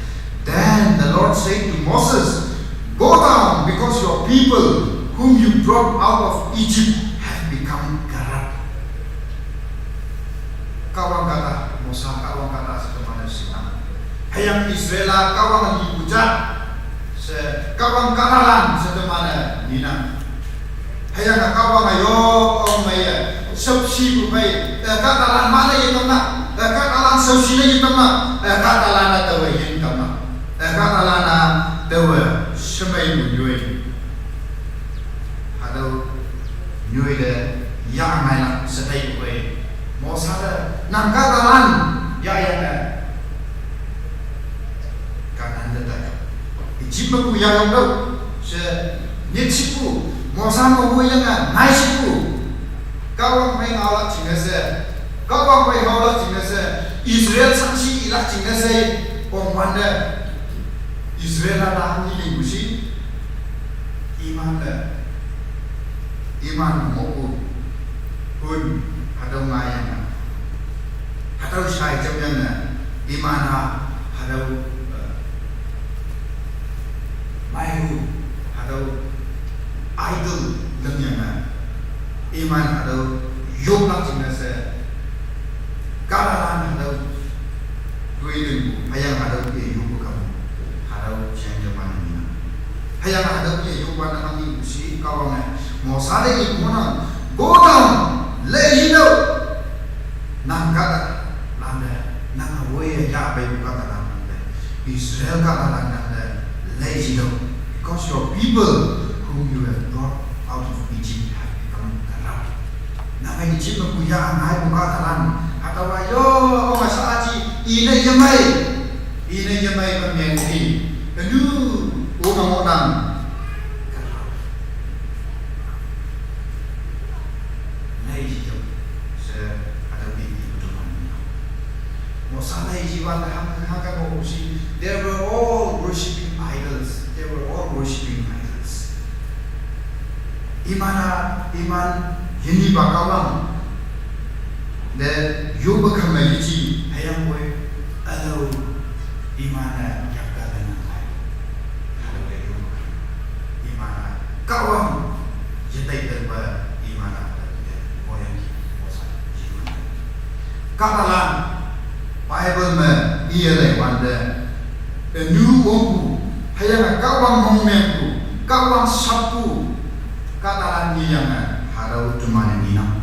Then the Lord said to Moses, "Go down, because your people whom you brought out of Egypt have become corrupt." Kahwang kata, Mosa Kahwang kata, setemana sina. Hüyange Israel Kahwang ni puja, se Kahwang katalan, setemana nina. Hüyange Kahwang yo, ong meye, sepshi bu mei, eh, katalan mana ye tamna, eh, katalan sepshi ne ye tamna, eh, katalan na tawe yin tamna, eh, katalan na tawe semei bu yoi. Hatüo nyoi te ya ngailak setai kue. Mosa te nang kahtalan ya yange. Kanan te tai. Egypt mepu ya yong tüo. She nyit shipu. Mosa mepu yange ngai shipu. Kahwang mei ngaolak jingne she. Kahwang mei ngaolak jingne she. Israel shangshi ilak jingne she. Pongwante. Israel-a hanghi lingpu shi, iman-e, iman ngohpu, hun, hatüo ngaiyange, hatüo shai jamyange, iman-a, hatüo, eh, maihu, hatüo idol lingyange, iman hatüo yoplak jingne she, kahtalan hatüo toilingpu, hüyange hatüo ye yopu kam, hatüo jeng teman mina. Hüyange hatüo ye yopu-a nang hanghi pushi Kahwange, Mosa te ipu ngohnang, "Go down, lei hino. Nang kahtalante, nang woiye yahpeipu kahtalante, Israel kahtalante, lei hino. Because your people whom you have brought out of Egypt have become corrupt." Nang Egypt mepu ya ngaipu kahtalan, hatüowa yo, oma shaaji, ine yemei, ine yemei pe mengti, ünu, oma ngohnang, corrupt. Lei hino, she, hatüo ipu teman mina. Mosa lei hiwante hang, hangke ngohpu shi, they were all worshipping idols. They were all worshipping idols. Iman-a, iman, yinyipa Kahwang te yope khamme yeji, hüyangpoi, ülao, iman-e, yakta le nang ai. Hatüo te yope khamme. Iman-a, Kahwang, yetai tepa, iman-a, te, moyangki, Mosa, iman-a. Kahtalan, Bible me iye lei wante, ünu ompu, hüyange Kahwang mongmengpu, Kahwang sappu, kahtalan iyange, hatüo teman-e ngenang.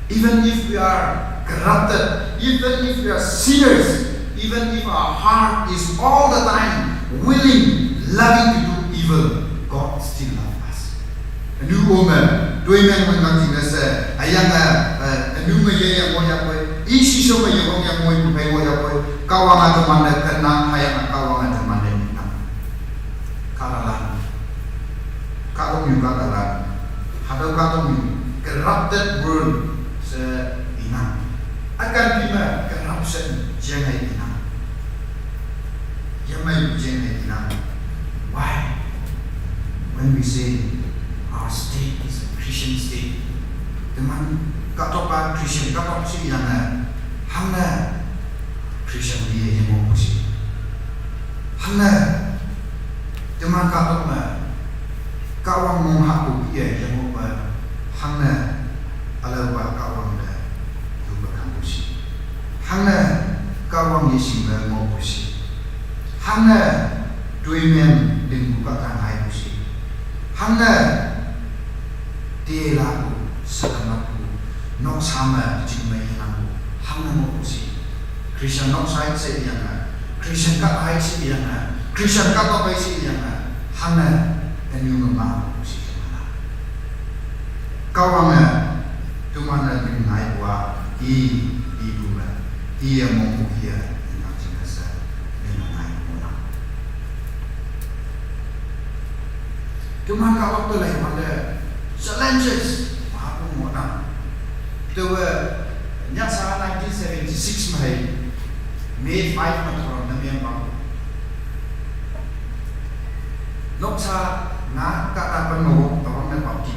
Even if we are corrupted, even if we are sinners, even if our heart is all the time willing, loving to do evil, God still loves us. Ünu ome, toimeng me ngang jingne she, hüyange, eh, ünu me ye yang ngohyapoi, i shisho me ye wang yang ngoi pu phei ngohyapoi, Kahwange teman te kennang, hüyange Kahwange teman te ngenang. Kahtalan. Kahtoknyu kahtalan. Hatüo kahtoknyu corrupted world she inang. Ükan phi me corruption jeng hei inang. Yemei jeng hei inang. Why? When we say our state is a Christian state, teman kahtok-a Christian kahtok she yange, hangne Christian liye yengohpu shi. Hangne, teman kahtok me, Kahwang mong hahpu kih-e yengohpe, hangne, ülaopa Kahwang te, yope kangpu shi. Hangne, Kahwang yeshing me ngohpu shi. Hangne, toimeng lingpu kahta ngaipu shi. Hangne, telapu, selampu, noksa me, jingmei yenangpu, hangne ngohpu shi. Christian noksa-i she yange, Christian kahta-i she yange, Christian kahtok-i she yange, hangne, ünu me mapu shi yange. Kahwange, teman-e ling ngaipu-a, i, ipu me, iye mongpu iye, inang jingne she, ling ngaipu ngohnang. Teman kahtok te lei wante challenges mapu ngohnang. Taowe nyasa nineteen seventy-six me hei, May five me thorom ne mengpang. Noksa nga kahta pen me wok tawang ne bapti.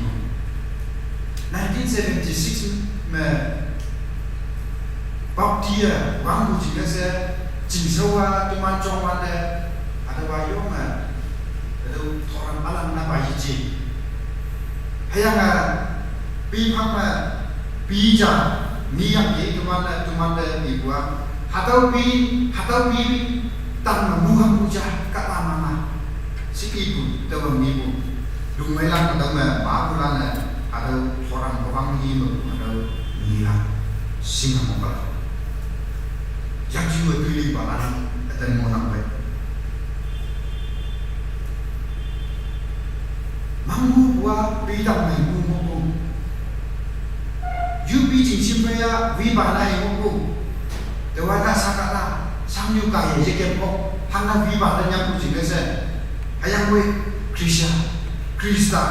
seventy-six me bapti-e wangpu jingne she, chingshao-a teman jongwante, hatüowa yonge, hatüo thoran alang napa yeji. Hüyange, pi phang me, pi ja, mi yangki teman-e, temante ipu-a, hatüo pi, hatüo pi, tang me muham muja, kahta mama. Shikipu, taowe mipu. Lungmeilan hatüo me, mapulan-e, hatüo thoran kawang ni me, hatüo nila, shinge mokla. Yangjiwe toilingpalan, üten ngohnang pei. Mangpu-a peitang meipu ngohpu. Yupi jing shimpe-a wipa na-e ngohpu. Taowa na sakata, sangyu kaiye yekempu. Hangna wipa te nyampu jingne she. Hüyangpoi Khrista, Khrista,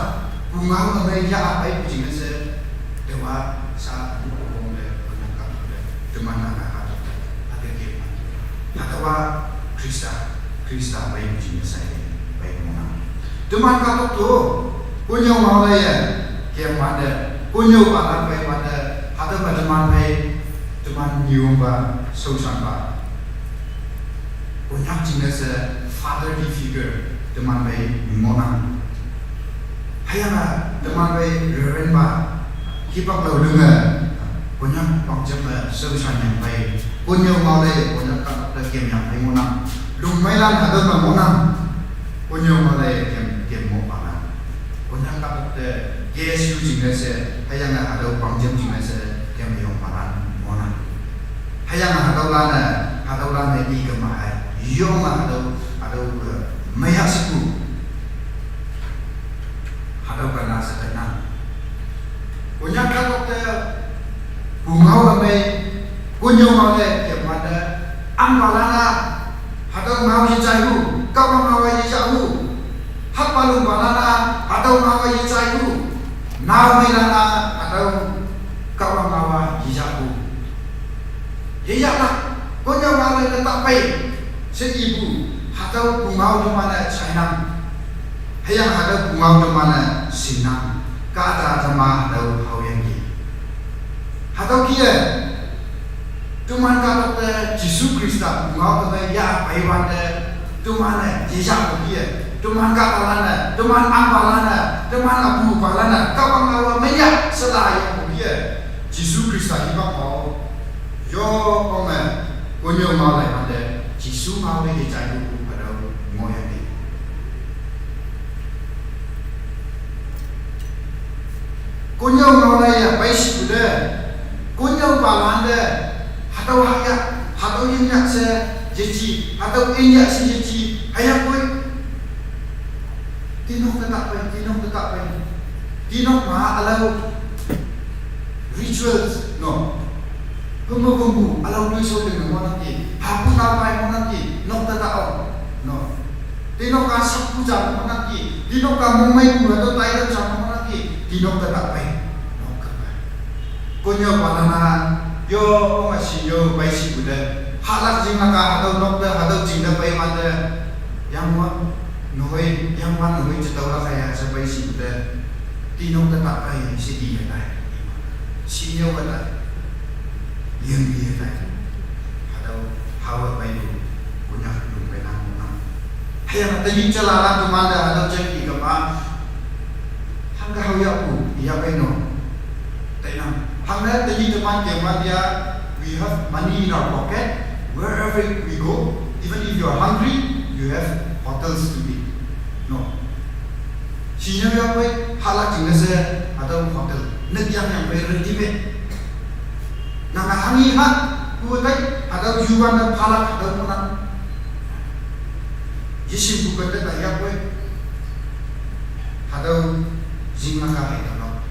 pungao ümei ya peipu jingne she. Taowa sa, pungao te, pungao ka te, teman na ka te, ate ke. Hatüowa Khrista, Khrista peipu jingne she, peipu ngohnang. Teman kahtok to, konnyüo ngao laiye, kemwante, konnyüopalan peiwante, hatüo me teman phei, teman nyuompa, shaoshanpa. Konyak jingne she fatherly figure teman phei ngohnang. Hüyange teman phei reverend pa, hipak lao lünge, Konyak pangjep me shaoshan yang phei, konnyüo ngao laiye, Konyak kahtok te kem yang phei ngohnang. Lungmeilan hatüo me ngohnang. Konnyüo ngao laiye kem, kem ngohpalan. Konyak kahtok te K S U jingne she, hüyange hatüo pangjep jingne she, kem yongpalan ngohnang. Hüyange hatüolan-e, hatüolan-e ikema hai. Yonge hatüo, hatüo, eh, meiha shepu. Hatüo kana she tainang. Konyak kahtok te, pungao ümei, konnyüo ngao laiye, kemwante, ahngpalan-a, hatüo ngao yejaihu, Kahwang ngao-a yejahu. Hapalungpalan-a, hatüo ngao-a yejaihu. Naomeilan-a, hatüo Kahwang ngao-a yejahu. Yejahlak, konnyüo ngao laiye ta pei, she ipu, hatüo pungao teman-e jainang. Hüyange hatüo pungao teman-e shingnang, kahta teman hatüo haoyangki. Hatüo kih-e, teman kahtok te Jesu Khrista pungao te ya peiwante, teman-e yejapu kih-e, teman kahtalan-e, teman ahngpalan-e, teman apupalan-e, Kahwang ngao-a meiya shela yangpu kih-e, Jesu Khrista hipak pao. Yo, ome, konnyüo ngao laiwante, Jesu ngao te yejaipu hatüo ngohyangki. Konnyüo ngao laiye peishipu te, konnyüopalante, hatüo hahya, hatüo yinyak she yeji, hatüo inyak she yeji, hüyangpoi. Tinok te ta pei, tinok te ta pei. Tinok ma ülao rituals, no. Hümme pungpu, ülao toishao linge ngohnangki, hapu na pai ngohnangki, nok te ta-o, no. Tinok-a shakpu ja ngohnangki, tinok-a mongmeipu hatüo taitüoh ja ngohnangki, tinok te ta pei, nok te pei. Konnyüopalan-a, yo, ome shinyo, peishipu te. Hahlak jinglak-a, hatüo nok te, hatüo jing te peiwante. Yangwan, nehoi, yangwan nehoi, jetüolak kaiye, she peishipu te. Tinok te ta pei, she iye tai. Shinyo-e tai. Yeng iye tai. Hatüo, haowe peipu, Konyak lungmeilan ngohnang. Hüyange tenyih jalalan temante hatüo jeng ikema. Hangke haoyahpu, iya pei no. Tainang. Hangne tenyih teman kemante-a, we have money in our pocket. Wherever we go, even if you are hungry, you have hotels to eat. No. Shinyo yangpei, hahlak jingne she, hatüo hotel. Nek yang yangpei ready made. Nange hanghi ha, pu tai, hatüo yuwante phalak hatüo ngohnang. Yeshingpu kente ta yahpoi. Hatüo jinglak-a hei tüolak.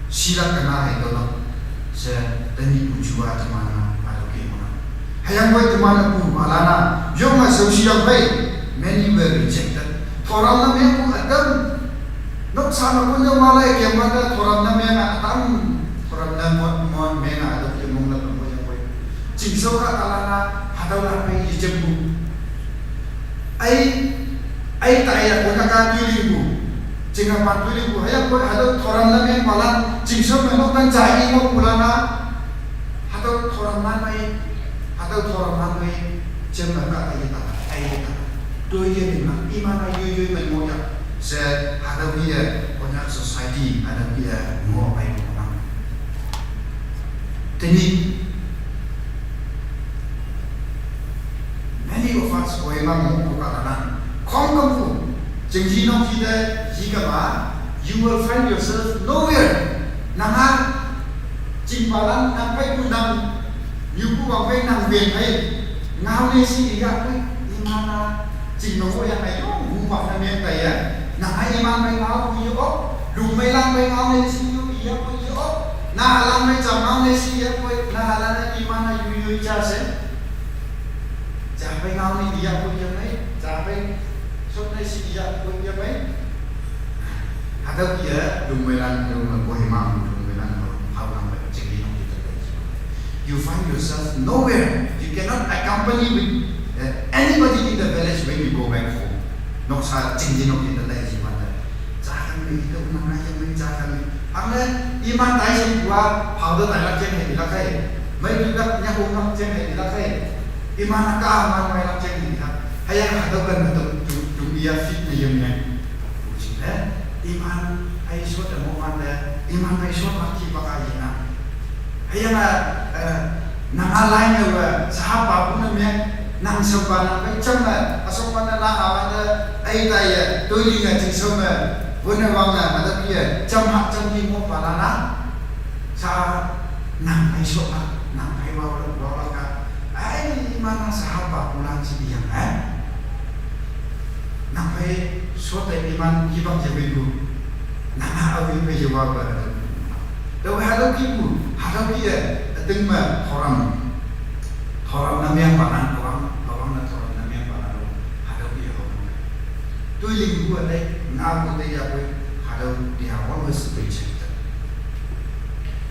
Shilak kena hei tüolak. She tenyihpu ju-a teman-a hatüo ke ngohnang. Hüyangpoi teman-e pupalan-a, yonge shaoshi yangpei, many were rejected. Thoram ne mengpu ütam. Noksa me konnyüo ngao laiye kemante thoram ne menge ütam. Thoram ne mo, mo menge ütam ke mong ne pempo yangpoi. Chingshao kahtalan-a, hatüolan pei yejempu. Ai, ai taiya Konyak-a toilingpu. Chinga pan tuli ku haya ko hado thoram na me palan chingsom me nok tan chai ni mo pulana. Hado thoram na mai, hado thoram na mai, chem na ka ai ta, ai ta. Doi ye ni na, iman a yoi yoi mai mo ya. Se hado bi ye, Konyak society, hado bi ye, mo mai mo na. Tini, many of us, Kohima mo ko ka na. Kom kom ku, chingji nok ki de, ji ka ma, you will find yourself nowhere. Nanga, ching palan, nang pai ku nang, yu ku wang pai nang ben pai, ngau ne si ya pai, imana, ching no yang ai yo, mu pa na men pai ya. Nanga iman pai ngau ku yo, lung mai lang pai ngau ne si yo, ya pai yo. Na alam pai cham ngau ne si ya pai, na alam na imana yu yu cha se. Cha pai ngau ne ya pai ya pai, cha pai sot ne si ya pai ya pai. Hada kia lung mai lang, lung mai Kohima, lung mai lang, hau lang pai ching ni nong kita pai. You find yourself nowhere. You cannot accompany with uh, anybody in the village when you go back home. Nok sa ching ni nong kita pai ji wan. Cha kan mi kita unang ai yang mi cha kan mi. Ang le iman tai sing bua, hau da tai lak ching hai lak hai. Mai tu lak nya hong lak ching hai lak hai. Iman ka man mai lak ching hai lak. Hai yang hada kan tu tu tu ia fit na yang ne. Uji ne. Iman ai sot da mo man da. Iman ai sot ma ki ba ka ina. Hai yang a, eh, nang alai ne wa sahaba bu na me nang samba nang pai cham na asok man na awan da ai tai ya tu li nga ching samba bu na wang na ma da pi ya cham ha cham ni mo pa la na sa nang ai sot na nang ai wa wa wa ka ai mana sahaba bu nang si yang eh. Nang pai sot ai iman ki bang je wi bu. Nang a wi pai je wa ba. Da wi halo ki bu, halo ki e, ding ma thoram. Thoram na miang ba nang kawang, kawang na thoram na miang ba nang. Halo ki e ho. Tu ling bu ate, na bu te ya bu, halo they are always rejected.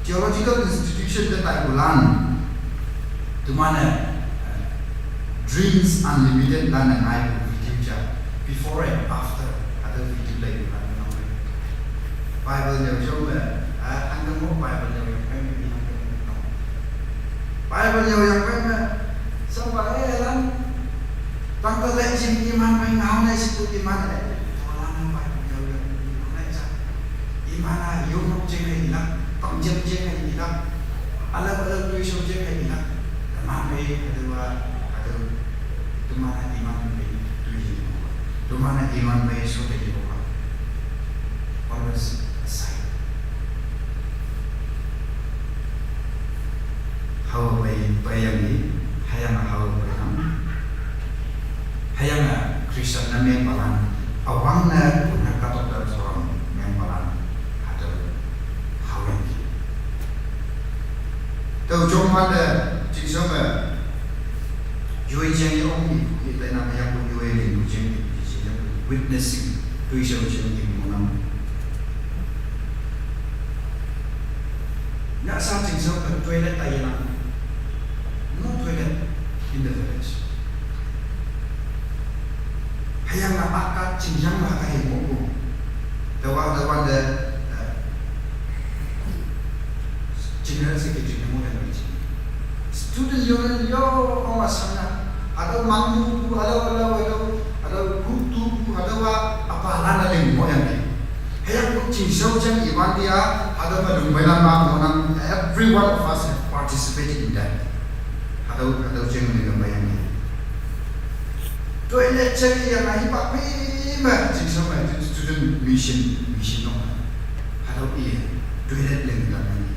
Theological institution te tai bulan. Tumane, eh, Dreams Unlimited lan ngai bu video cha. Before and after, ada video lai bulan ngai. Bible nyau jong le, ah, hang mo Bible nyau yang pen ni hang mo. Bible nyau yang pen me, sampai eh lan, tang ta le jing iman pai ngau nai si tu iman eh. Tolan Bible nyau yang iman eh sa. Iman a yong nok jing eh ilak, pang jing jing eh ilak. Alam alam tu isu jing eh ilak. Teman pai ada wa ada. Tumana iman pai tu jing. Tumana iman pai so te jing. Always aside. Hau bai bai yang ni, hayang hau bai yang. Hayang Christian na meng palan, awang na punya katok dan sorang meng palan, ada hau yang ni. Tau jom ada, jing sama, yoi jeng ya ong ni, kita nama yang pun yoi ni, yoi jeng ni, yoi jeng ni, witnessing, tu isau jeng ni, monang. Nak sa jing sa ka toilet ta yelang. No toilet in the village. Hayang na aka jing yang la ka hemo ko. Dawa dawa de, eh, General Secretary na mo yang. Student union yo ko masana. Ada mangu, ada ada ada ada hutu, ada wa apa lana leng mo yang ni. Hayang ko jing sau jang iwan dia, ada malung bayan ma mo nang, every one of us have participated in that. Ada ada jeng ni gambayan ni. Toilet jeng yang ahi pak mi ma jing sau ma student mission mission no. Ada iya toilet leng gambayan ni.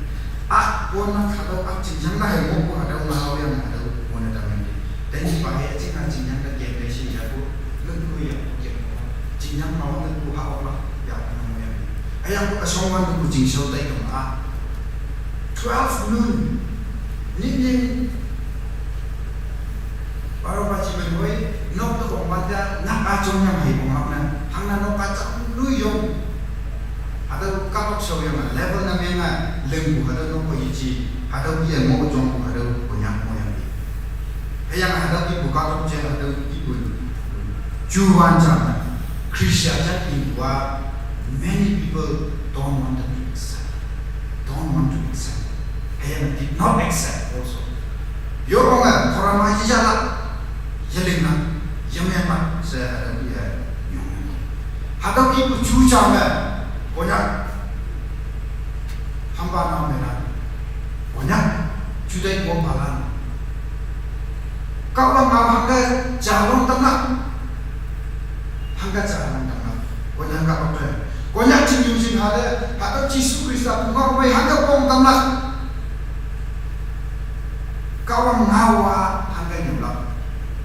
Ak pon na khadau ak jing jang na hai mo ko khadau na hau yang khadau mo na dam yang. Dan ji pa hai jing na jing jang na gen dai shi ya ko ngun ko ya ko gen ko. Jing jang ma wa ngun ko ha wa ya ko mo yang. Ayang ko asong wan ko jing sau tai kam a. Twelve noon. Ni ni. Baro ba ji mai hoi nok to kong ban ja nak a chong yang hai kong nak na. Hang na nok a chang lu yong. Hada ka kok sau yang level na meng a leng bu hada nok ko yi ji. Hada bi yang mo chong bu hada ko nyak mo yang bi. Hayang hada bi bu ka kok je hada bi bu. Ju wan ja. Krisya ja in wa. Many people don't want to accept, don't want to accept. Hüyange did not accept also. Yo onge, korama yijala, yelingna, yemema, she, eh, yong. Hatüo ki pu ju jame, Konyak, hamba na mena, Konyak, judai mo palan. Kahwang ngao hangke jalong tamlak. Hangke jalong tamlak. Konyak ka dokte. Konyak ching yu ching hade, hatüo Jesu Khrista pungao mei hangke pong tamlak. Kahwang ngao-a hangke nyulak.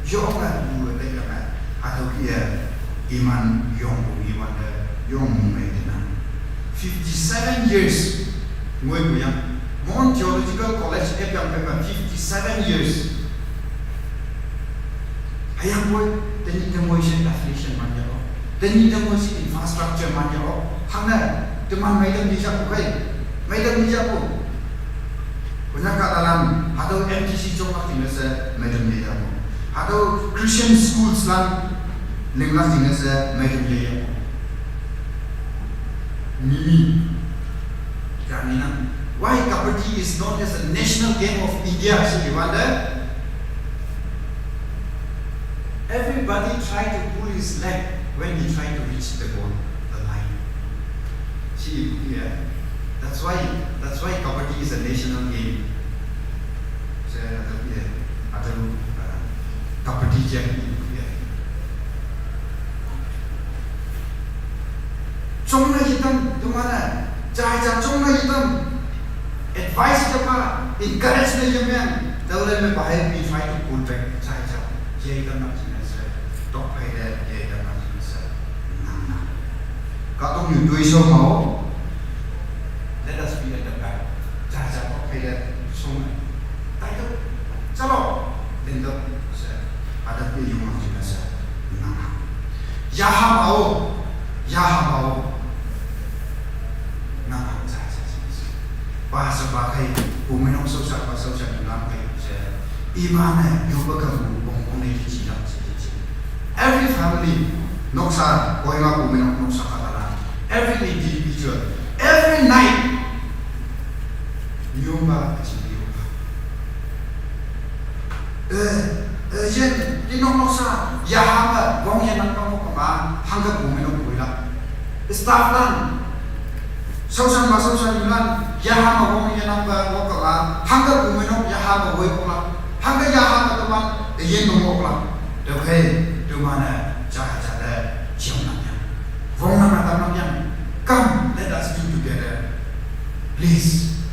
Yonge, yu te yonge. Hatüo ki-e, iman yong pu iman de, yong mei de na. Fifty-seven years. Ngoi pu yang. Mon Theological College e pyang pema fifty-seven years. Hüyangpoi, tenyih te moi she affiliation man ya-o. Tenyih te moi she infrastructure man ya-o. Hangne, teman meitam ni japu kai. Meitam ni japu. Konyak kahtalan, hatüo M T C jonglak jingne she, meitam ni japu. Hatüo Christian schools lan, linglak jingne she, meitam ni japu. Mimi. Kami na. Why Kabaddi is known as the national game of India? She wonder. Everybody try to pull his leg when he try to reach the goal, the line. She, yeah. That's why, that's why Kabaddi is a national game. She, yeah. Atau, uh, Kabaddi jeng, yeah. Chongne yetam, teman-e, jai ja chongne yetam. Advice te pha, encourage ne yemeng. Tüo le me bahai we try to pull back, jai ja. Ye yetam na jingne she, tok phei le, ye yetam na jingne she, nang na. Kahtoknyu toishao mao. Let us be at the back. Jai ja tok phei le, shong. Taitam, chalo, lingtam, she, hatüo pe yong na jingne she, nang na. Yaha mao, yaha mao. Nang hang sa sa sa sa. Pa sa pa kai, pu me nok sau sa pa sau sa ni lam kai se. Iman-e, yo pa ka mu bong bong ni chi lam se chi. Every family, noksa, koi ma pu me nok noksa ka ta la. Every individual, every night, nyu ma chi yo. Eh, eh, yen, ti nok noksa, yaha me, wong ye nang pa mo kama, hangke pu me nok pui la. Staff lan, shaoshan ma shaoshan yulan, yaha me wong ye nang pa mo kama, hangke pu me nok yaha me woi kok la. Hangke yaha me teman, eh, yen me mo kok la. Tüokhei, teman-e, ja ja de, jiang nang yang. Wong nang nang tam nang yang. Come, let us do together. Please.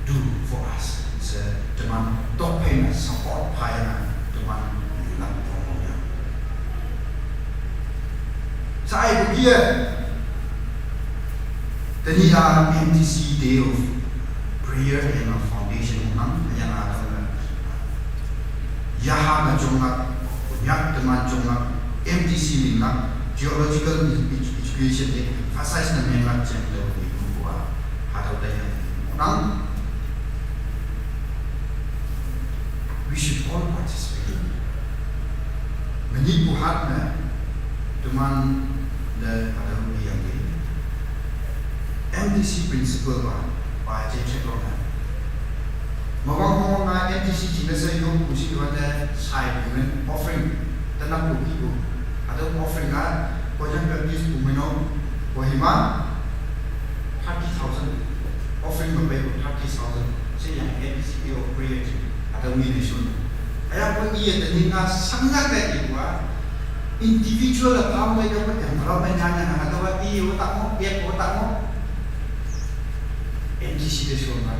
Do for us. She teman tokphei me support phayange teman yulan tong ya. Sai bu ye. Tenyih-a M T C Day of Prayer and Foundation nang yang ada. Yaha me jonglak, Konyak teman jonglak, M T C linglak, theological edu-, education te emphasize ne menglak jeng tüo ni pu a, hatüo te yang nang. We should all participate. Menyih pu hat me, teman te hatüo ni yang ni. M T C principle pa, pa je check lo na. Mawang mawang a M T C jingne she yo pu shi yuan te sai pu men offering, tenang pu ki pu. Hatüo offering a, Korean Baptist pu men o, Kohima, thirty thousand. Offering me pei pu thirty thousand. She yang M T C yo prayer ji. Hatüo mi ne shun. Aya pu iye te ning a sang ya te i pu a. Individual a pa me yo pu envelope me nyan nyan hatüo a i yo ta mo, ye yo ta mo. M T C te shon ma.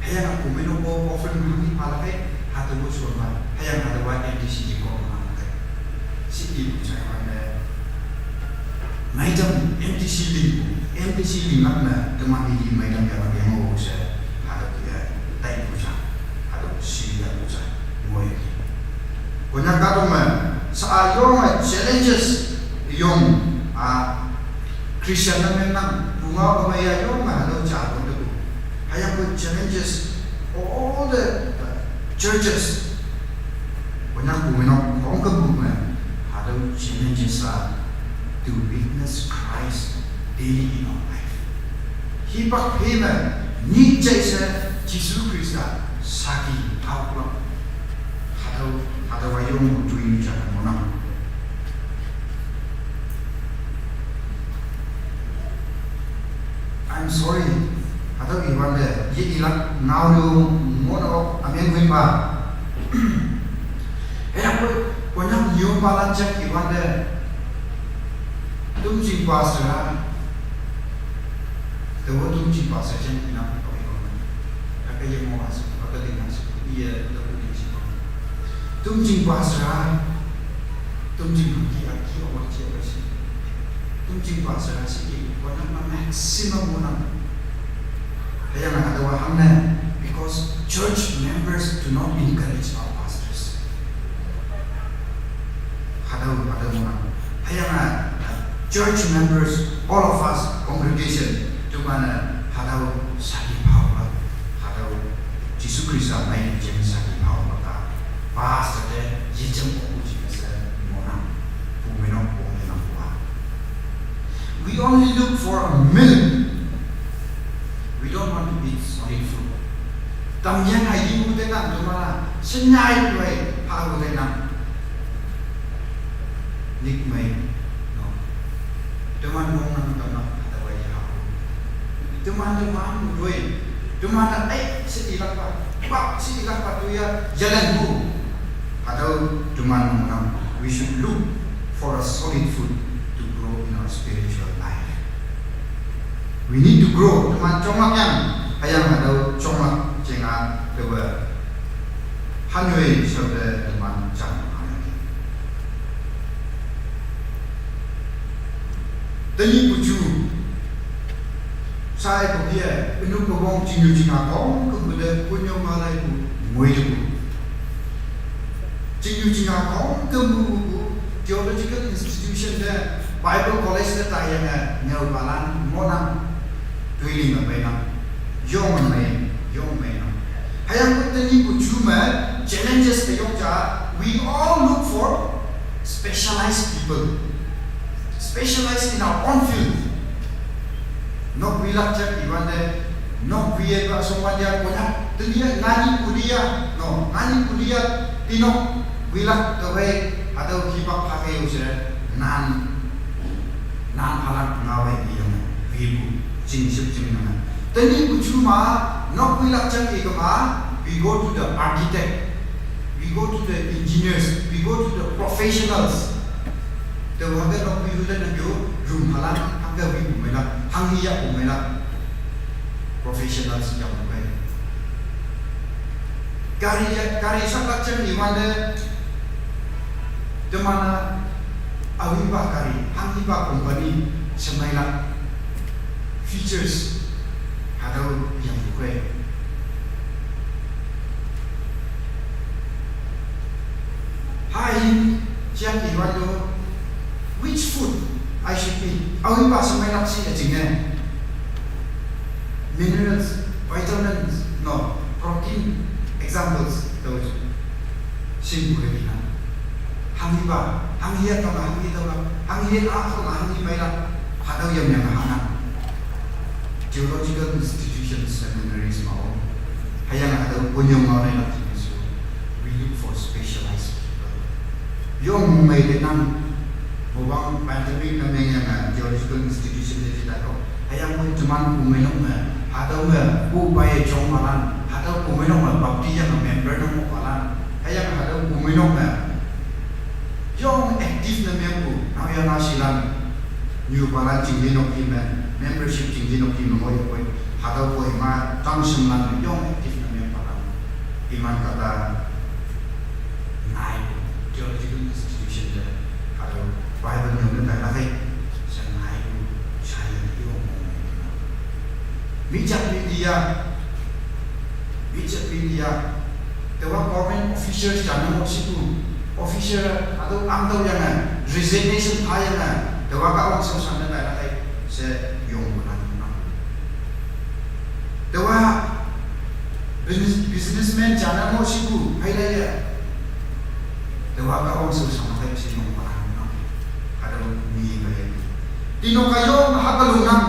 Hüyange pu me nok-o offering hanghi phalak kei, hatüo-o shon ma. Hüyange hatüowa M T C te ko ma kei. Shi i pu jai wan ne. Meitam M T C ling, M T C linglak ne, teman ni meitam ya ma yang o she. Hatüo ya, tai pu ja. Hatüo shi ya pu ja. Ngoi. Konyak kahtok me, sa-a yong me challenges yong, a, Christian ne meng nang, pungao me ya yong me hatüo ja pon te pu. Hüyangpoi challenges, all the, uh, churches. Konyak pu me nok, khongküm pu me, hatüo challenges a, to witness Christ daily in our life. Hipak payment ni chaise Jisu Krista saki haoklak. Hatüo, hatüo ayong tui ni jana monang. I'm sorry. Hatüo iwante, ye ilak ngao yo mono amen win ba. Hüyangpoi, Konyak nyo palan jang iwante. Tumjing pastor ha. Taowa tumjing pastor jang inang pa iwante. Hüke ye mo ha se, hüke ding ha se, iye, taowa ding se. Tumjing pastor ha. Tumjing hangki hangki owa che owa se. Tumjing pastor ha se ki, Konyak ma maximum monang. Hüyange hatüowa hangne, because church members do not encourage our pastors. Hatüo, hatüo monang. Hüyange, uh, church members, all of us, congregation, teman-e hatüo saki phaopa, hatüo Jisu Krista mei jing saki phaopa ka. Pastor te, yejam opu jing se, monang. Pu meinok, pu meinok wa. We only look for a milk. We don't want to eat solid food. Tamyang ha yipu tenang, teman-a, shenyai pei, hapu tenang. Nikmei, no. Teman mongnang tamnang, hatüowa ye hapu. Teman teman mutoi. Teman-a, eh, she ilakpa. Wa, she ilakpa toya, yalanpu. Hatüo teman mongnang. We should look for a solid food to grow in our spiritual life. We need to grow. Teman jonglak yang, hüyange hatüo jonglak jinga, tewe. Hanyoi shaote teman jang hanyoi. Tenyihpu ju. Shaipu ye, ünu kewong chingnyu chingha khongkümpu te, kunyong ngalaipu, ngoitepu. Chingnyu chingha khongkümpu, theological institution te, Bible college te taiyange, nyüopalan, monang, toiling me peinang, yong me, yong meinang. Hüyangpoi tenyihpu ju me, challenges te yong ja, we all look for specialized people. Specialize in our own field. Nok wilak jang iwante, nok wiyepa shongwante Konyak, tenyih ngani kulia, no, ngani kulia, tinok wilak tewei, hatüo hipak phake yo she, nan, nan phalak ngaowe iyang, wipu, chingship chingnang. Tenyihpu ju ma, nok wilak jang ikema, we go to the architect, we go to the engineers, we go to the professionals. Taowa hüke nok wi hüte ne yo, room halan, hüke wipu meilak, hanghi yahpu meilak. Professionals yahpu mei. Gari ya, gari shaklak jang iwante, teman-a, awipa gari, hanghipa company, shemeilak. Features, hatüo yangpu khei. Hai, jiang iwante, which food I should eat? Awipa shemeilak shi üjingne. Minerals, vitamins, no, protein, examples, those. Shingpu hei nang. Hanghipa, hanghi tüolak, hanghi tüolak, hanghi a tüolak, hanghi meilak, hatüo yam yang hanang. Theological institutions, seminaries mao. Hüyange hatüo kunyong mao ne lak jing so. We look for specialized people. Yong mei te nang, mobang pandemic ne mengyange theological institution te jita to. Hüyangpoi teman pu meinok me, hatüo me, pu pai jongpalan, hatüo pu meinok me, baptiyange member ne ngohpalan. Hüyange hatüo pu meinok me, yong active ne mengpu, naoyha naoshilan. Nyupalan chingye nok hi me, membership chingye nok hi me ngoiyapoi, hatüo poi ma, tangshemlan yong active ne mengpalan. Iman kahta, ngai, theological institution te, hatüo Bible nyone tailak hei, she ngaipu, shaye yo mo. Mijak media, mijak media, taowa government officials jane mo shipu, official, hatüo angtüoyange, resignation phayange, taowa Kahwang shaoshan ne tailak hei, she yongpu nang. Taowa business, businessman jane mo shipu, hailaiye. Taowa Kahwang shaoshan ne tai she yongpa nang. Hatüo mi me. Tino ka yong ha ka lungnang.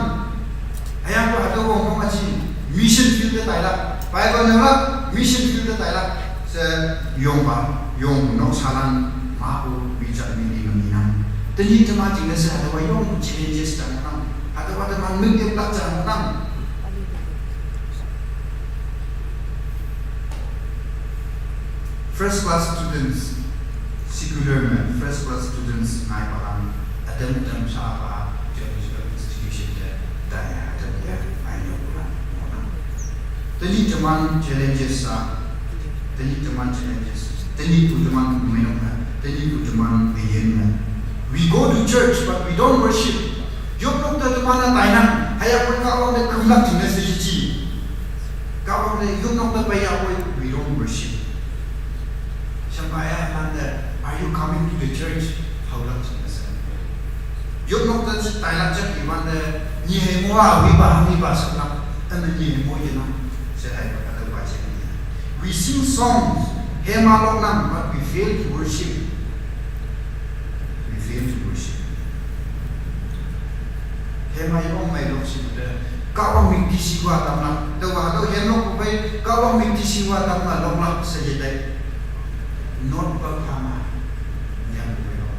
Hüyangpoi hatüo wongpong aji mission field te tailak. Bible nyola mission field te tailak. She yongpa, yong nok salan, mapu, mi jat mi ni nang inang. Tenyih teman jingne she hatüowa yong challenges jang nang. Hatüowa teman mük yep lak jang nang. First class students, secular me, first class students ngai palan, ütam ütam sha pa, theological institution te, taya ütam ya, ai nyo pula, mona. Tenyih teman challenges sa, tenyih teman challenges, tenyihpu teman minok me, tenyihpu teman meyin me. We go to church, but we don't worship. Yopnok te teman-a tainang, hüyangpoi Kahwang te kümlak jingne she yeji. Kahwang te yopnok te peiyapoi, we don't worship. Shangpa ya man te, are you coming to the church? Haolak jingne she. Yopnok te tailak jat iwante, nyi hei mo-a, wipa, hamipa shanglak, tane nyi hei mo yenang, she haipa kate wa jeng. We sing songs, hema loknang, but we fail to worship. We fail to worship. Hema yong mei lok shi te, Kahwang müktishiwa tamlak, taowa hatüo hem lokpu phei, Kahwang müktishiwa tamlak loklak she yete. Not pa phama. Yang pei lok.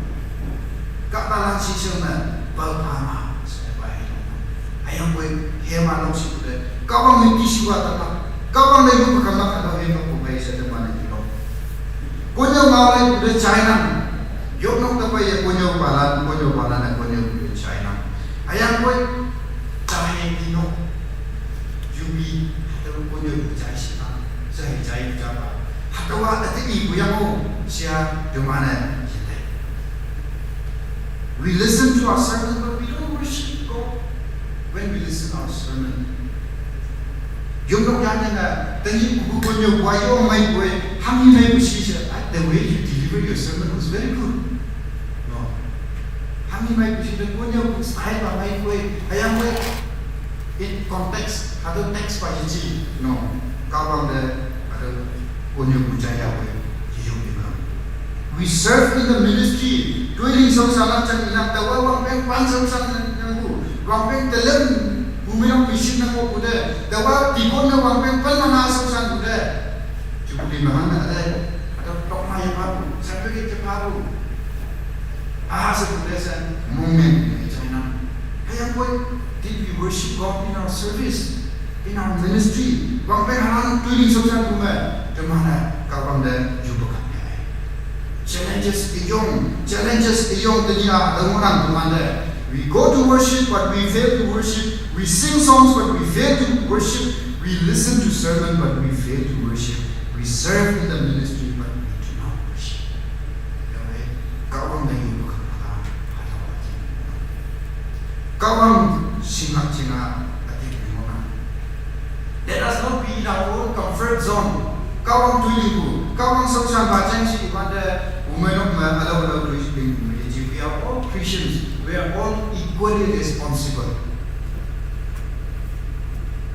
Kahtalan shishao me, pa phama, she pa he lok. Hüyangpoi, hema lok shi te, Kahwang müktishiwa tamlak, Kahwang ne yu kümlak hatüo hem lokpu phei she teman-e lok. Konnyüo ngao leipu te jainang. Yopnok te peiye konnyüopalan, konnyüopalan-e konnyüopu te jainang. Hüyangpoi, jai tinok. Yumi, hatüo konnyüopu jai shinang. Jai, jai japa. Hatüowa üte ipu yang-o, shia teman-e yete. We listen to our sermon, but we don't worship God when we listen our sermon. Yopnok yanne, tenyihpu konnyüopu-a yong meipu-e, hanghi meipu shi she, ah, the way you deliver your sermon was very good. No. Hanghi meipu shi te konnyüopu style pa meipu-e, hüyangpoi in context, hatüo text pa yeji, no. Kahwang te, hatüo konnyüopu jaiya poi, yeyong yema. We serve in the ministry. Toiling shaoshan lak jang inang, taowa wangpeng pan shaoshan nangpu. Wangpeng telem, bumeinok mission nangpu te. Taowa deacon ne wangpeng pan mana shaoshanpu te. Jubilee me hanghe te. Hatüo tokma yephapu, certificate yephapu. Ah, she pu te she, moment, jainang. Hüyangpoi, did we worship God in our service? In our ministry, wangpeng halan toiling shaoshanpu me, teman-e, Kahwang te, yupu kap ya. Challenges iyong, challenges iyong tenyih-a, hatüo ngohnang teman te. We go to worship, but we fail to worship. We sing songs, but we fail to worship. We listen to sermon, but we fail to worship. We serve in the ministry, but we do not worship. Tüokhei, Kahwang te yupu kap ya, hatüo Kahwang shinglak jinga üting ngohnang. Let us not be in our own comfort zone. Kahwang toilingpu, Kahwang shaoshanpa jeng she iwante, umeinok me ülao ülao toiling me yeji, we are all Christians, we are all equally responsible.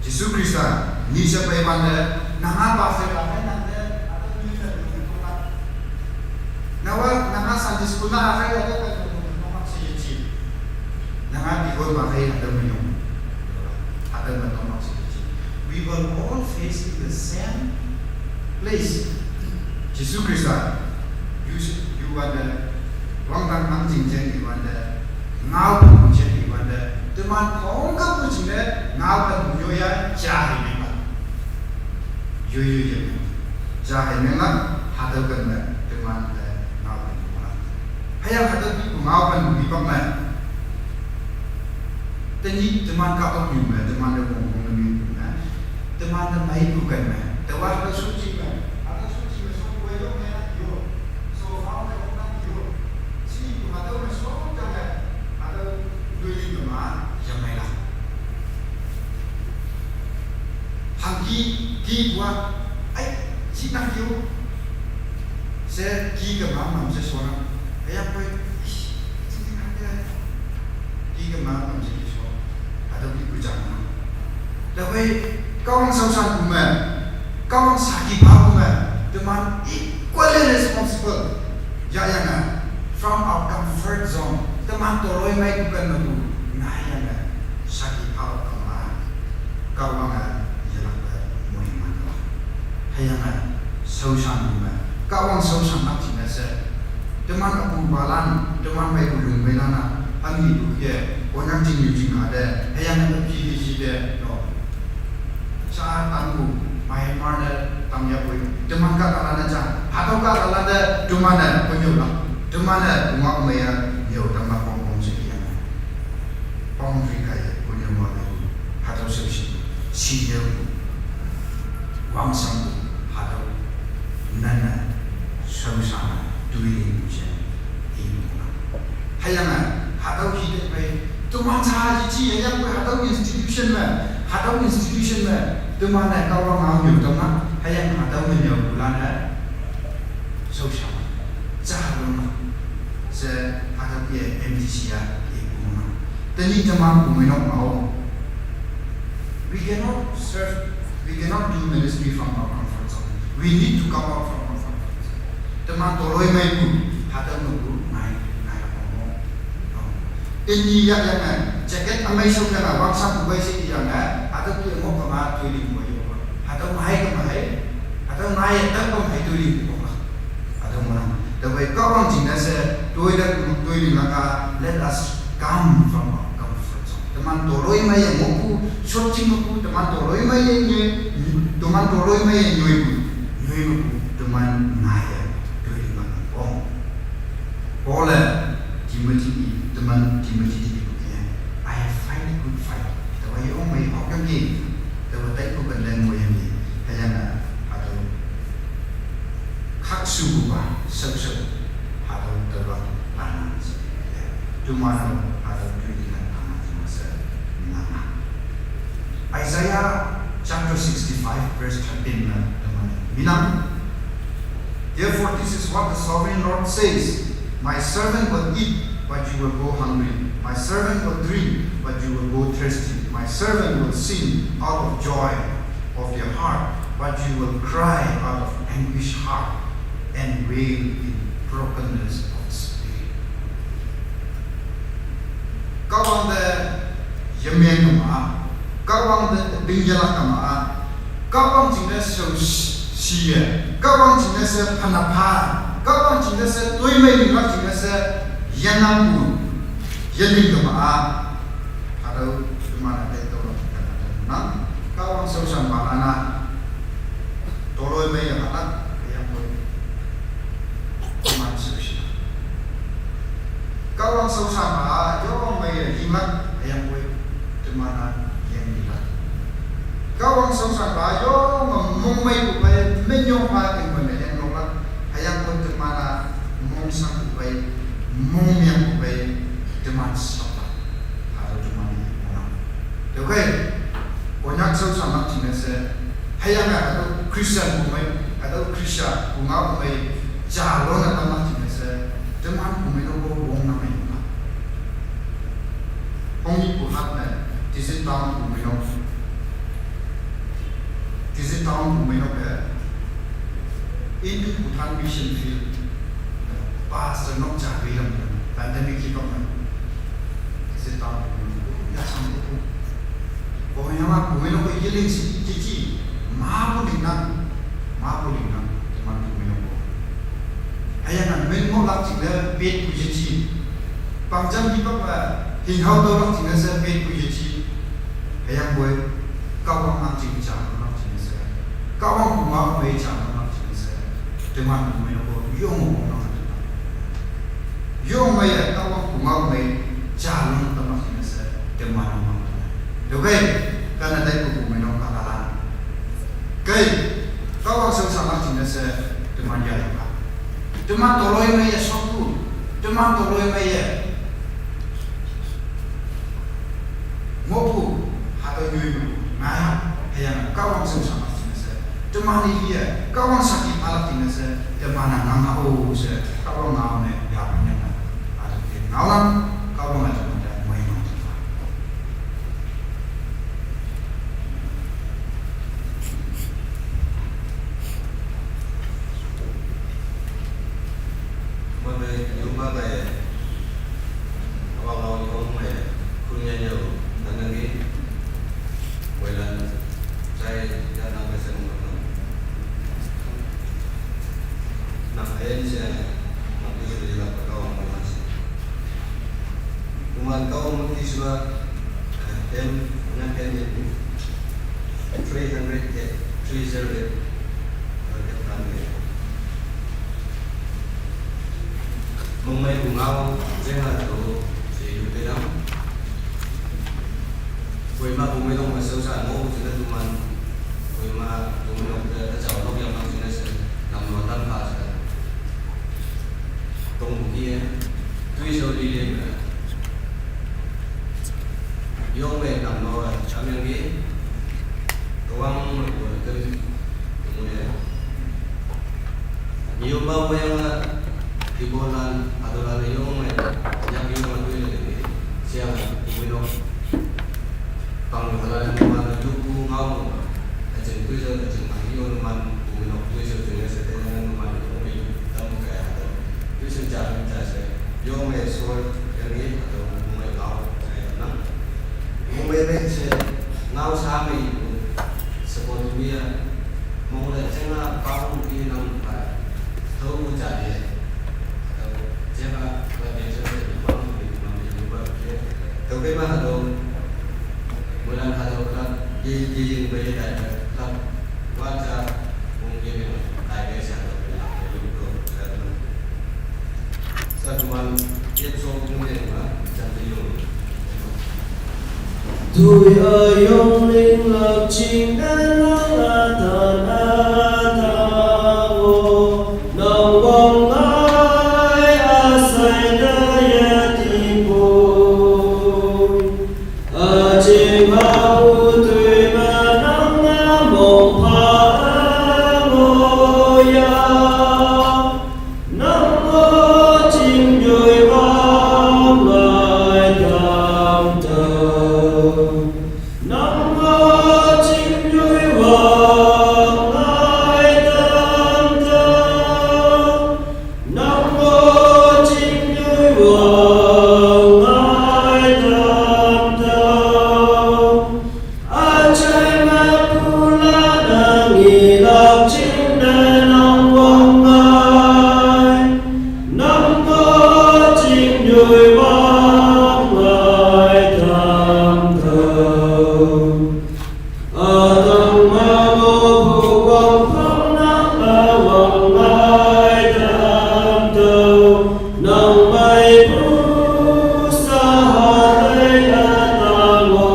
Jesu Khrista, ni she peiwante, nanga pastor pa phei nangte, hatüo ni she peiwante, nawa, nanga Sunday school na phei hatüo ka tong tong she yeji. Nanga deacon pa phei hatüo me yong. Hatüo me tong she yeji. We will all face in the same place. Jesu Khrista, yu she, iwante, wangdang hangjing jeng iwante, ngaopu jeng iwante, teman khongkümpu jingne, ngaopu nyoya, ja hei mengla. Yoyo ye. Ja hei mengla, hatüo ken me, teman te, ngaopu nyola. Hüyange hatüo kihpu ngaopu nyoipak me. Tenyih teman kahtoknyu me, teman te wongpong ne mengpu me. Teman te meipu ken me. Taowa hatüo shotji me. Hatüo shotji me shotpu yong me yo. So, fao me yong me yo. Shipu hatüo me shotjange. Hatüo toiling me ma, yamei la. Hangki, ki wa, ai, jinang yo. She ki kema mam she shonang. Hüyangpoi, ish, jinang ya. Ki kema mam she shonang. Hatüo ki kujang. Tüokhei, Kahwang shaoshanpu me, Kahwang saki phapu me, teman equally responsible. Yayange, from our comfort zone. Teman toloimai pu kan mepu ngai yang eh saki pao kama. Kahwang eh yelak eh moi man kama. Hüyange shaoshan me. Kahwang shaoshan nak jingne she. Teman apu balan, teman mei ulung mei lana. Hami pu ye, Konyak jing yu jing kade. Hüyange pi ye ji de, no. Cha tangpu, Myanmar ne tang yapoi. Teman kahtalan ne cha. Hatüo kahtalan te teman ne konyu la. Teman ne pungwa mei ya, yo tang la pong pong she yang. Pong ri kai, konyu ma mei. Hatüo shaoshi. Shi yo. Wang shang. Hatüo. Nana. Shaoshan. Tui ling shen. Ing. Hüyange, hatüo hi te pei, teman sa ji ji, hüyangpoi hatüo institution me, hatüo institution me, teman-e Kahwang ngao nyu tong na, hüyange hatüo me nyu pulan-e, shaoshan, ja lon na, she hatüo ye M D C ya, ye pu na. Tenyih teman pu mei nok ngao. We cannot serve, we cannot do ministry from our comfort zone. We need to come out from our comfort zone. Teman toloimai pu, hatüo me pu, ngai, ngai la pong mo. No. Ini ya yang eh, jacket amai shok yang eh, wangsa pu bai shi yang eh, hatüo pu mo kama tui ling mo yo. Hatüo mai kama hai, hatüo mai eh, tang kama hai tui ling mo kama. Hatüo mo nang. Taowe Kahwang jingne she, tui da, tui ling la ka, let us come from our comfort zone. Teman toloimai ye ngohpu, shotjing mepu, teman toloimai ye nye, teman toloimai ye nyoipu, nyoi mepu, teman ngai ye, tui ling la ka pong. Paul-e, Timothy, teman Timothy te ipu ke, I have fight a good fight. Taowe yong mei hok yong ke, taowe taipu kan leng mo yong ke, hüyange, hatüo. Khakshupupa, shaoshao, hatüo tüolak, lanan she. Teman-o, hatüo tui dilan, lanan she, nana. Isaiah chapter sixty-five, verse thirteen me, teman-e. Minang. Therefore, this is what the sovereign Lord says, my servant will eat, but you will go hungry. My servant will drink, but you will go thirsty. My servant will sing out of joy of their heart, but you will cry out of anguish heart and wail in brokenness of spirit. Kahwang te yemen kama, Kahwang te bing yelak kama, Kahwang jingne shao shi ye, Kahwang jingne she phana pha, Kahwang jingne she toimei linglak jingne she yenangpu, yeling kama, hatüo teman-e te tolak kama nang, Kahwang shaoshan pa lana, toloimei ye hahlak, hüyangpoi. Teman shaoshi. Kahwang shaoshan pa, yong mei ye yinglak, hüyangpoi. Teman-a yeng yinglak. Kahwang shaoshan pa, yong mongmeipu phei, menyong pa, yeng mei yeng loklak, hüyangpoi teman-a mongsangpu phei, mongmengpu phei, teman shaolak. Hatüo teman-e yeng loklak. Tüokhei, Konyak shaoshan lak jingne she, hüyange hatüo Christian pu mei, hatüo Christian pu ngao mei, ja lon-e tamlak jingne she, teman pu mei no wo wong na mei na. Hongyi pu hat ne, Tizit town pu mei no. Tizit town pu mei no ke, Indo Bhutan Mission Field. Pastor nok ja wi lam, pandemic hipak me. Tizit town pu mei no, ya shang pu. Pongyange pu mei no ko yeling shi, ji ji, mapu lingnang, mapu lingnang, teman pu mei no ko. Hüyange min ngohlak jingne petpu yeji. Pangjang hipak me, hinghao tüolak jingne she petpu yeji. Hüyangpoi, Kahwang ang jing ja lak jingne she. Kahwang pungwa mei ja lak jingne she. Teman pu mei no ko yong wonglak. Yong mei ye Kahwang pungwa mei ja lak jingne she. Teman wonglak. Tüokhei, kana taipu pu mei no kahtalan. Kei, Kahwang shaoshan lak jingne she, teman yalak. Teman toloimei ye shotpu, teman toloimei ye ngohpu, hatüo nyoipu, ngaya, hüyange Kahwang shaoshan lak jingne she, teman-e ye, Kahwang shaki phalak jingne she, teman-a ngang ha-o she, Kahwang ngao ne, ya ne, hatüo ke ngaolan, Kahwang-e teman te moi ma. Kau mesti sudah, eh, M, nak M ini. Three hundred eight, three zero eight. Target kami. Mong mai bu ngau, jeng a tu, si yu pe dam. Koima bu mai dong ma sau sa mo, jena tu man. Koima bu mai dong, eh, ta chau nok yang mang jena se, nam lo tan pa se. Tong bu ki e, tui sau li le ma. Yong me nam lo, eh, cham yang ki. Tawang mo bu tem, mu ye. Niyo ma mo yang a, di bo lan, ado lan yong mai, yang yong mai tui le ni, siang a, tui no. Pang hala ni ma na yu ku ngau mo. A chen tui so, a chen ma yo no man, ku no tui so tui se te no man, ko me yu, tam mo ka ya to. Tui so cha, cha se. Yong mai so, yang ni, ado mo mai ngau, sa ya na. Mo mai mai se, ngau sa mai, sa ko tu ya. Mong le cheng a pa u pi nang pa thau u cha ye. Thau cheng a pa ye cheng le pa u pi nang pi nang pa ye. Thau ke ma ha do. Mo nang ha do ka ye ye yin pa ye dai ka. Wa cha mong ye ne dai ke sa do ya ye lu do ka. Tui a yong ling lak ching e nang a tan a ta o, nang wang ngai a sai da ya ti poi. A ching ha u tui ma nang a mong pa a mo ya. Nang o ching yoi wang ngai tam tau. Nang o ching yoi wang ngai tam tau. Nang o ching yoi wang ngai tam tau. A chai ma pu la nang i lak ching ne nang wang ngai. Nang o ching yoi wang ngai tam tau. A tang ma mo pu wang pang nang a wang ngai tam tau. Nang mai pu sa ha lei a tang o.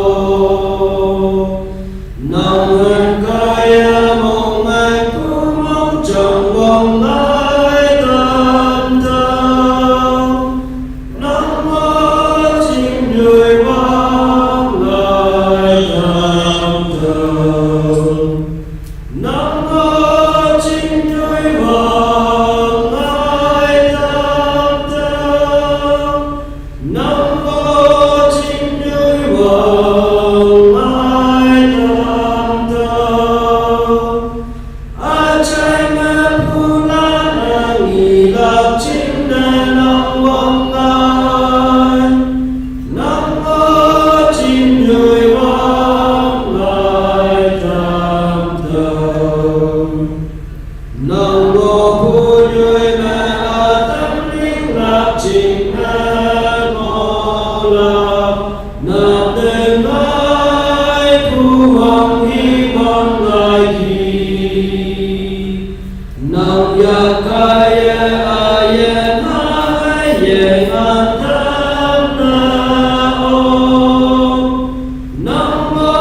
Nang ran kai a mong ngai pu mong chang wang ngai tam tau. Nang wa ching yoi wang ngai tam tau. Nang wa ching yoi wang ngai tam tau. Nang o ching yoi wang ngai tam tau. A chai ma pu la nang i lak ching ne nang wang ngai. Nang o ching yoi wang ngai tam tau. Nang o pu yoi me a tam ling lak ching ne mo la. Nap ne ngai pu wang hi wang ngai ki. Nang ya kai ye a ye ngai ye ngan tam na o. Nang o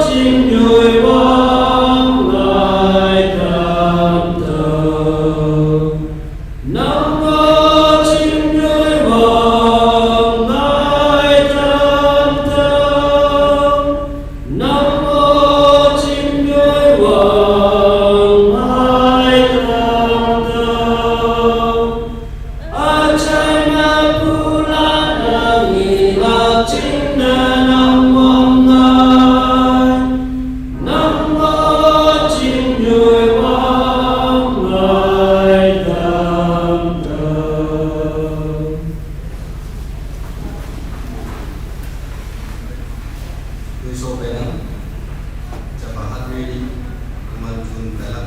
ching yoi wang ngai tam tau. Nang o ching yoi wang ngai tam tau. Nang o ching yoi wang ngai tam tau. A chai ma pu la nang i lak ching ne nang wang ngai. Nang o ching yoi wang ngai tam tau. Tui so pe nang, chapa hat re di, kuman chun tala,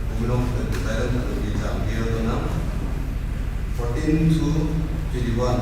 kuminong ke tala, tala di cham kiro to nang. Fourteen to twenty-one.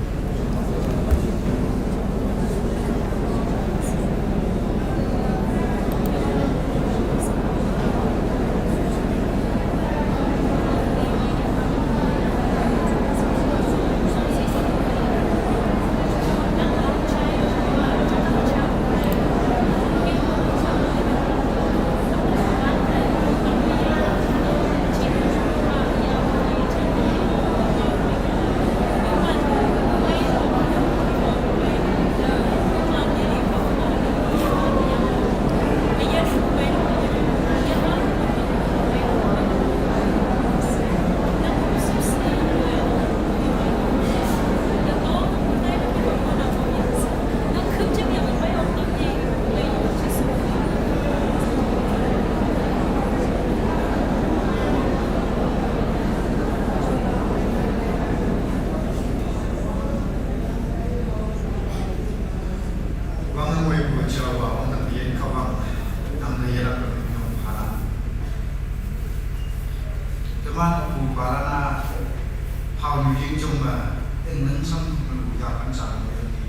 Wang ngoi bu chau ba wang tang yen ka wang nang na yara ko no pala. Teman bu pala na hau yu ying jong ma eng nang sang bu ya kan sang mo yang ki.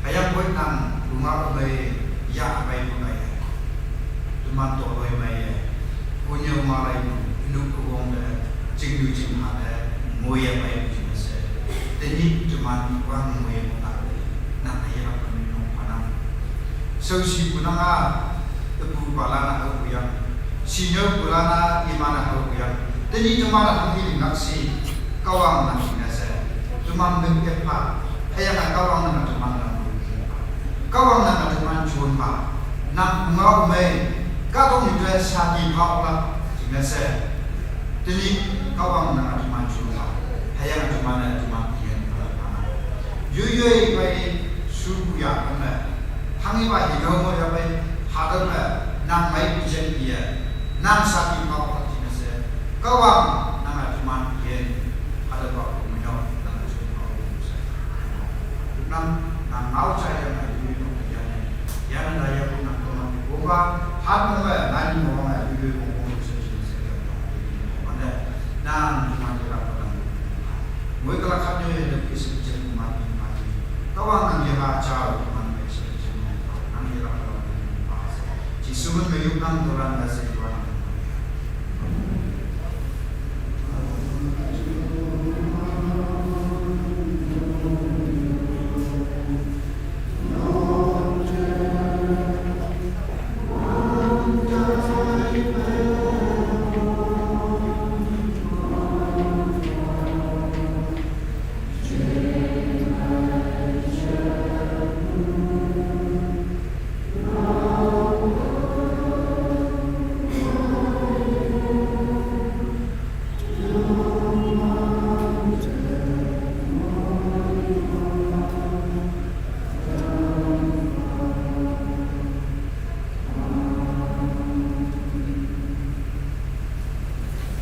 Ayang wei nang bu nga ko mai ya mai bu mai. Teman to loi mai ye. Kunyo malai nu, nu ku wong de, jing nu jing ha de, ngoi ye mai nu jing se. Teni teman wang ngoi ye mona de, nang ye rap nu nong panang. So si punang a, tepu pala na hau kuyang. Si nyo pula na ima na hau kuyang. Teni teman na hang hiling nak si, kawang nang ina se. Teman beng epa, hayang a kawang nang teman nang. Kawang nang teman chun ma. Nang ngau mei, ka tong ni dwe sa ki ma ola, ti me se. Tini, kawang nang a tuman chun ma. Hayang a tuman a tuman yen, yu yu bai su ku ya kan me. Hang i ba hi do mo ya bai, ha do me, nang mai ku jen ki ye. Nang sa ki ma ola, ti me se. Kawang nang a tuman yen, ha do ba ku me no, nang a tuman ku se. Nang, nang ngau cha ya ngai yu yu nong ya ne. Ya nang da ya ku nang ko ma ko ba. Han nong ba nang ni mo ma yu yu ko ko se se se ya ko. Nang ni ma ya ko nang. Ngoi ka la khat nyo ya de ki se se ma ni ma ni. Kawang nang ya ha cha ko ma ni se se ma. Nang ya la ko nang ba se. Jisu me yu nang to ran da se yu nang.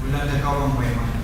Wala da kawang bai ma.